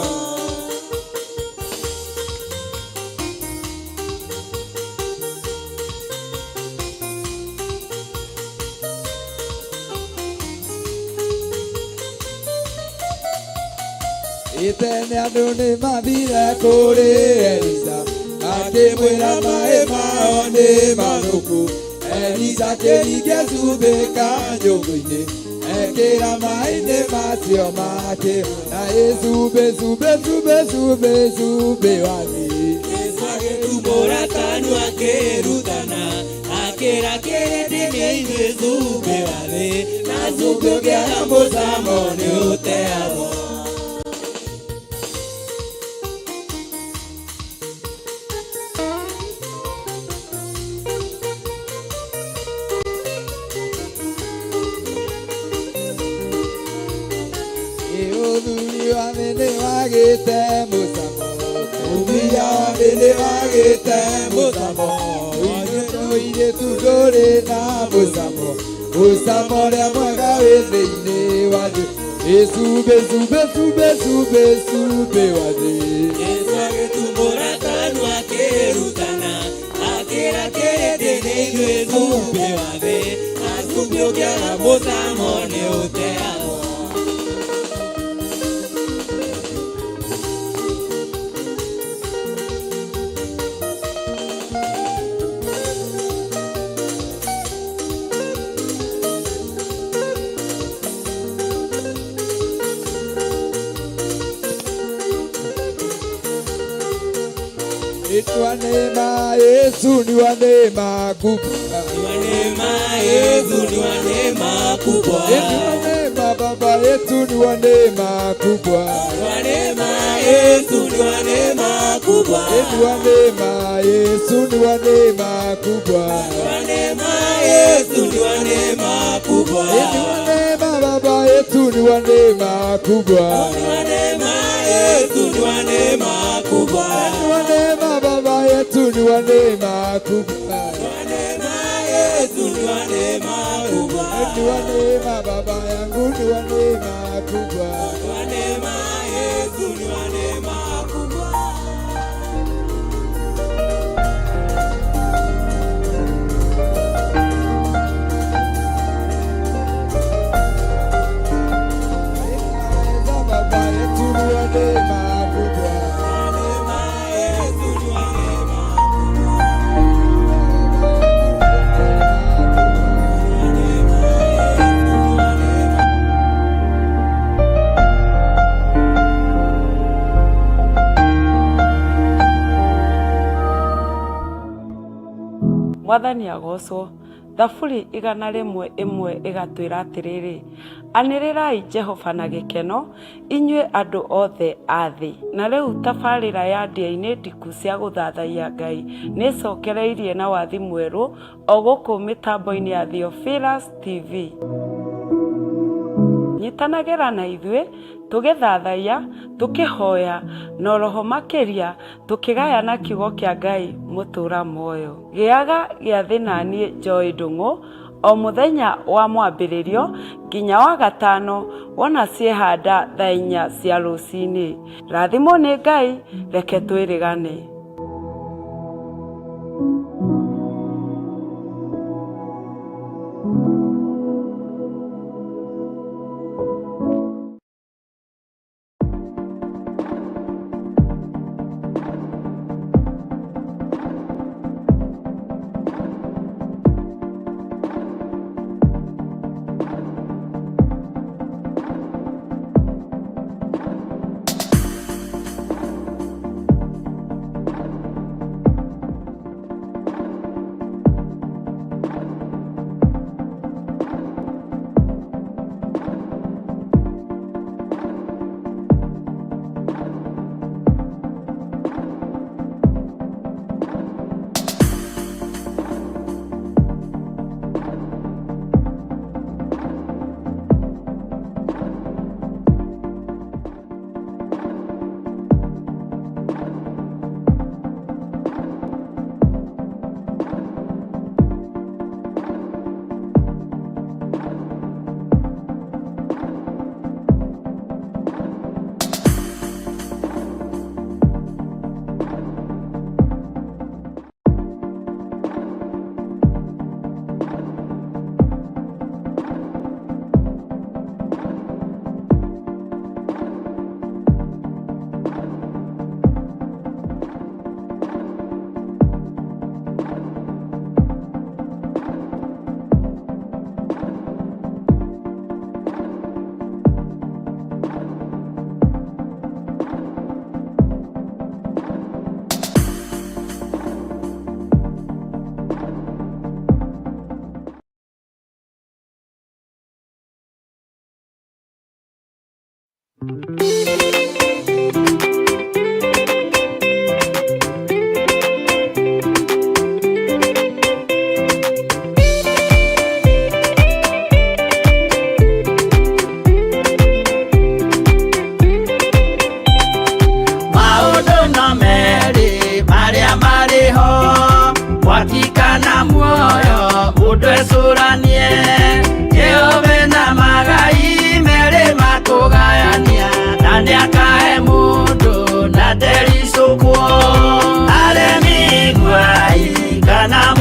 Itene andũ nĩ mathire kũrĩ Elisa akĩmwĩra maĩ mao nĩ mathũku. Elisa akĩringia cumbĩ kanyũngũ-inĩ ekĩra maĩ-inĩ macio make na ĩcumbĩ cumbĩ cumbĩ cumbĩ cumbĩ wa thĩ. Yesu agĩtumũra kanua akĩrutana akĩra kĩrĩndĩ nĩ ithuĩ cumbĩ wa thĩ na cumbĩ ũkĩaga mũcamo nĩ ũteagwo. Ũthuri wa thĩ nĩ wagĩte mũcamo, mũtumia wa thĩ nĩ wagĩte mũcamo, mũirĩtu ndũrĩ na mũcamo, mũcamo ũrĩa mwega wĩ thĩinĩ wa thĩ. Ĩcumbĩ cumbĩ cumbĩ cumbĩ cumbĩ wa thĩ. Yesu agĩtumũra kanua akĩrutana akĩra kĩrĩndĩ nĩ ithuĩ cumbĩ wa thĩ na cumbĩ ũkĩaga mũcamo nĩ ũteagwo. Nĩ wa neema Yesu ni wa neema kubwa. Ni wa neema Yesu ni wa neema kubwa. Ni wa neema Baba yetu ni wa neema kubwa. Ni wa neema Yesu ni wa neema kubwa. Ni wa neema Yesu ni wa neema kubwa. Ni wa neema Yesu ni wa neema kubwa. Ni wa neema Baba yetu ni wa neema kubwa. Ni wa neema Yesu ni wa neema kubwa. Ni wa neema Baba yetu ni wa neema kubwa. Ni wa neema Yesu ni wa neema kubwa. Ni wa neema Baba yangu ni wa neema kubwa. Ni wa neema Yesu ni wa neema kubwa. Baba yetu ni wa neema kubwa. Neema Yesu ni wa neema Mwathani agocwo. Thaburi 101 ĩgatwĩra atĩrĩrĩ, anĩrĩrai Jehova na gĩkeno inyuĩ andũ othe a thĩ. Na rĩu tabarĩra ya ndĩa-inĩ ndiku cia gũthathaiya Ngai nĩcokereirie na wathi mwerũ o gũkũ mĩtambo-inĩ ya Theophilus TV. Nyitanagĩra na ithuĩ tũgĩthathaiya, tũkĩhoya na oroho makĩria tũkĩgayana kiugo kĩa Ngai mũtũra muoyo. Gĩaga gĩathĩ naniĩ Joy Ndung'u o mũthenya wa mwambĩrĩrio nginya wa gatano wona ciehanda thaa 4 cia rũcinĩ. Rathimwo nĩ Ngai, reke twĩrĩgane.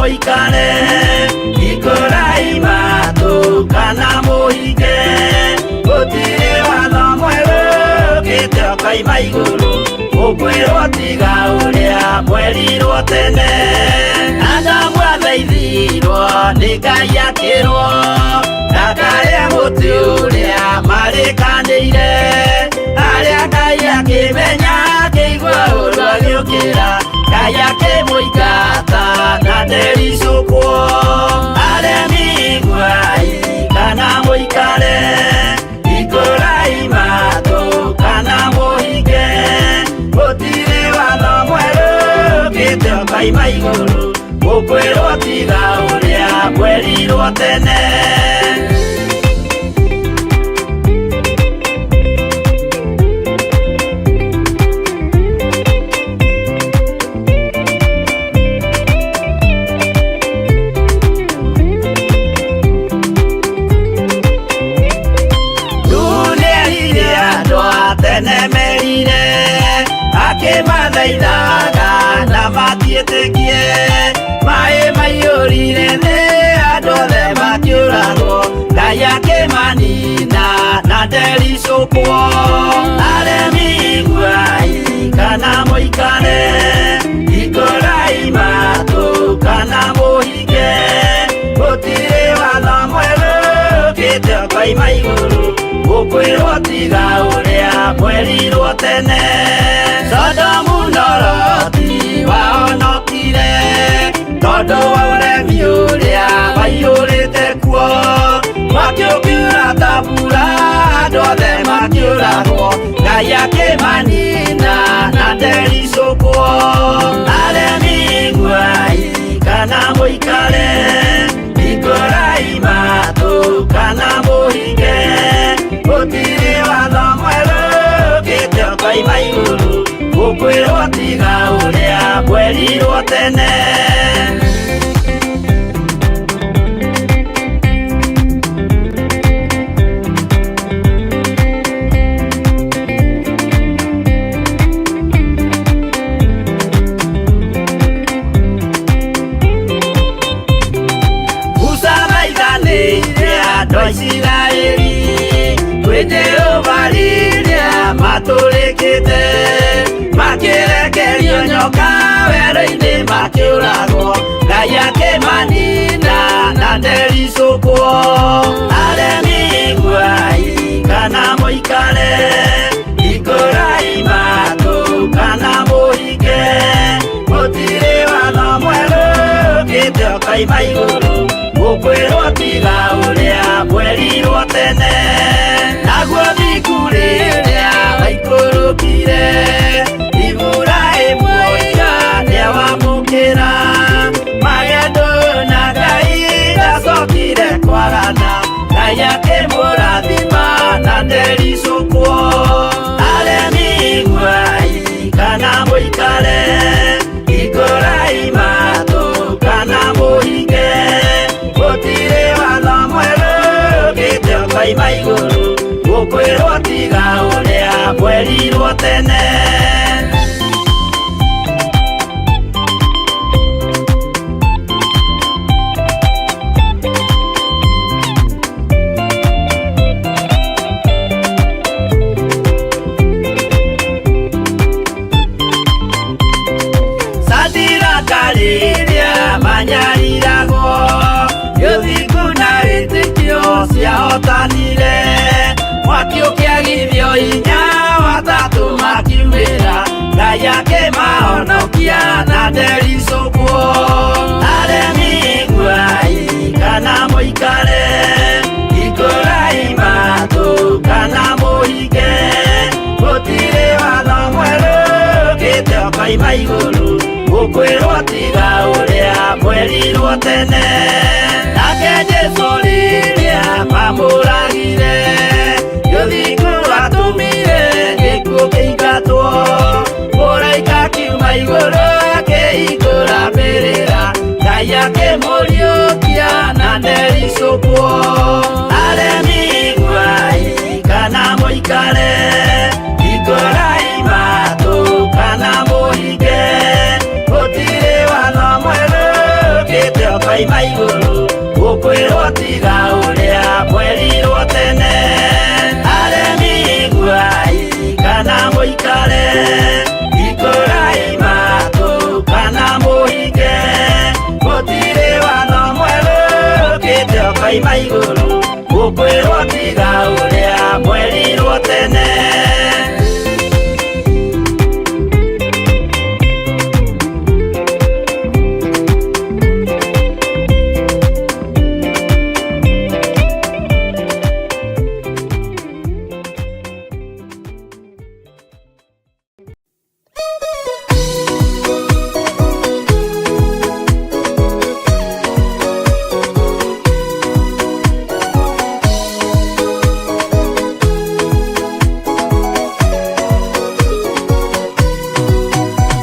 mũikare ikũrai matũ kana mũhinge gũtirĩ watho mwerũ ũkĩte ũkoima igũrũ ũkwĩrwo tiga ũrĩa mwerirwo tene Adamu athaithirwo nĩ Ngai akĩrwo ndakarĩe mũtĩ ũrĩa marĩkanĩire arĩa Ngai akĩmenya akĩigua ũru agĩũkĩra Ngai akĩmũingata na ndericũkwo aremi iguai kana mũikare ikũrai matũ kana mũhinge gũtirĩ watho mwerũ ũkĩte ũkoima igũrũ ũkwĩrwo tiga ũrĩa mwerirwo tene. Nĩerire andũ a tene merire akĩmathaithaga na matiĩtĩkie maĩ maiyũrire thĩ andũ othe makĩũragwo Ngai akĩmanina na ndericũkwo aremi iguai kana mũikare ikũrai matũ kana mũhinge gũtirĩ watho mwerũ ũkĩte ũkoima igũrũ ũkwĩrwo tiga ũrĩa mwerirwo tene Sodomu na Loti wahonokire tondũ wa ũremi ũrĩa waiyũrĩte kuo mwaki ũkiura ta mbura andũ othe makĩũragwo Ngai akĩmanina na ndericũkwo aremi iguai kana mũikare ikũrai matũ kana mũhinge gũtirĩ watho mwerũ ũkĩte ũkoima igũrũ ũkwĩrwo tiga ũrĩa mwerirwo tene. Musa thaithanĩire andũ a Isiraeli kwĩ Jehova rĩrĩa matũrĩkĩte makĩrekerio nyoka werũ-inĩ makĩũragwo Ngai akĩmanina na ndericũkwo aremi iguai kana mũikare ikũrai matũ kana mũhinge gũtirĩ watho mwerũ ũkĩte ũkoima igũrũ ũkwĩrwo tiga ũrĩa mwerirwo tene naguo thingu rĩrĩa waikũrũkire Iburahĩmu oiga nĩawamũkĩra magendo na Ngai ndacokire kwagana Ngai akĩmũrathima na ndericũkwo aremi iguai kana mũikare ikũrai matũ kana mũhinge gũtirĩ watho mwerũ ũkĩte ũkoima igũrũ ũkwĩrwo tiga ũrĩa mwerirwo tene. Sadiraka rĩrĩa manyariragwo gĩthingu na wĩtĩkio ciahotanire mwaki ũkĩagithio hinya watatũ makiumĩra Ngai akĩmahonokia na ndericũkwo aremi iguai kana mũikare ikũrai matũ kana mũhinge gũtirĩ watho mwerũ ũkĩte ũkoima igũrũ ũkwĩrwo tiga ũrĩa mwerirwo tene nake Jesũ rĩrĩa mamũragire gĩthingu atũmire gĩkuũ kĩingatwo mũraika akiuma igũrũ akĩhingũra mbĩrĩra Ngai akĩmũriũkia na ndericũkwo aremi iguai kana mũikare ikũrai matũ kana mũhinge gũtirĩ watho mwerũ ũkĩte ũkoima igũrũ gũkwĩrwo tiga ũrĩa mwerirwo tene aremi iguai kana mũikare ikũrai matũ kana mũhinge gũtirĩ watho mwerũ ũkĩte ũkoima igũrũ gũkwĩrwo tiga ũrĩa mwerirwo tene.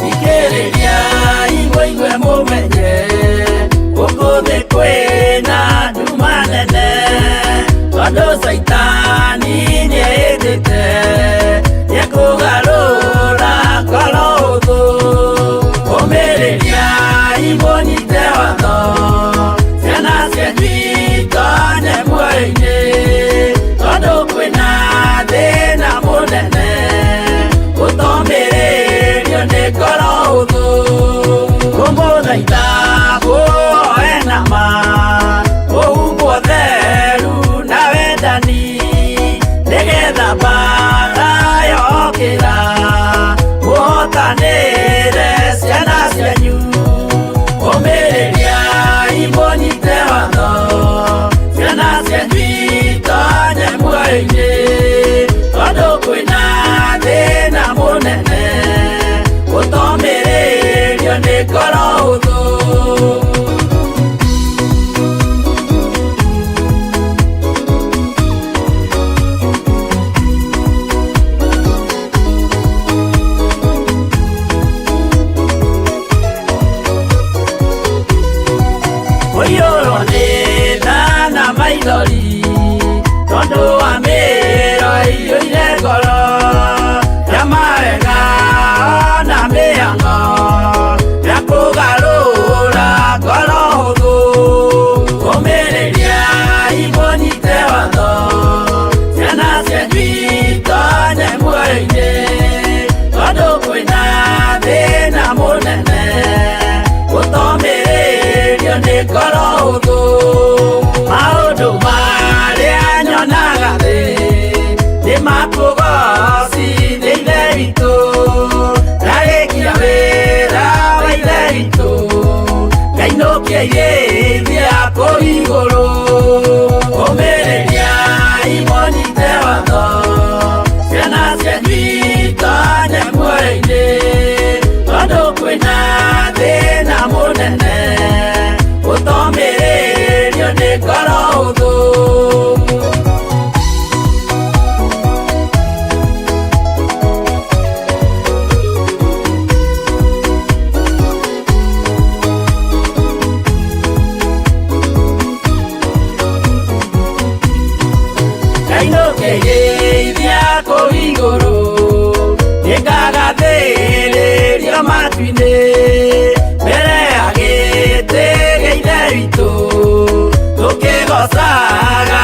Thikĩrĩria mũigue mũmenye gũkũ thĩ kwĩna nduma nene tondũ caitani nĩehĩtĩte nĩekũgarũra ngoro ũthũ ũmĩrĩria mũnyite watho ciana cianyu itonye muoyo-inĩ tondũ kwĩna thĩna mũnene gũtomĩrĩrio nĩ ngoro ũthũ kũmũthaitha mũhoe na ma mũhumbwo theru na wendani nĩgetha mbara yokĩra mũhotanĩre ciana cianyu ũmĩrĩria mũnyite watho ciana cianyu itonye muoyo-inĩ tondũ kwĩna thĩna mũnene gũtomĩrĩrio nĩ ngoro ũthũ. Ũiyũrwo nĩ tha na maithori tondũ wa mĩro ĩiyũire ngoro ya mawega na mĩhang'o ya kũgarũra ngoro hũthũ ũmĩrĩria mũnyite watho ciana cianyu itonye muoyo-inĩ tondũ kwĩna thĩna mũnene gũtomĩrĩrio nĩ ngoro hũthũ maũndũ marĩa nyonaga thĩ nĩ makũgocithia Ithe witũ ndarĩkia wĩra wa Ithe witũ ngainũkia irĩithia kũu igũrũ ũmĩrĩria mũnyite watho ciana cianyu itonye muoyo-inĩ tondũ kwĩna thĩna mũnene gũtomĩrĩrio nĩ ngoro hũthũ. Ngainũkĩrĩithia kũu igũrũ nĩngagathĩrĩrio matu-inĩ mbere ya gĩtĩ gĩa Ithe witũ tũkĩgocaga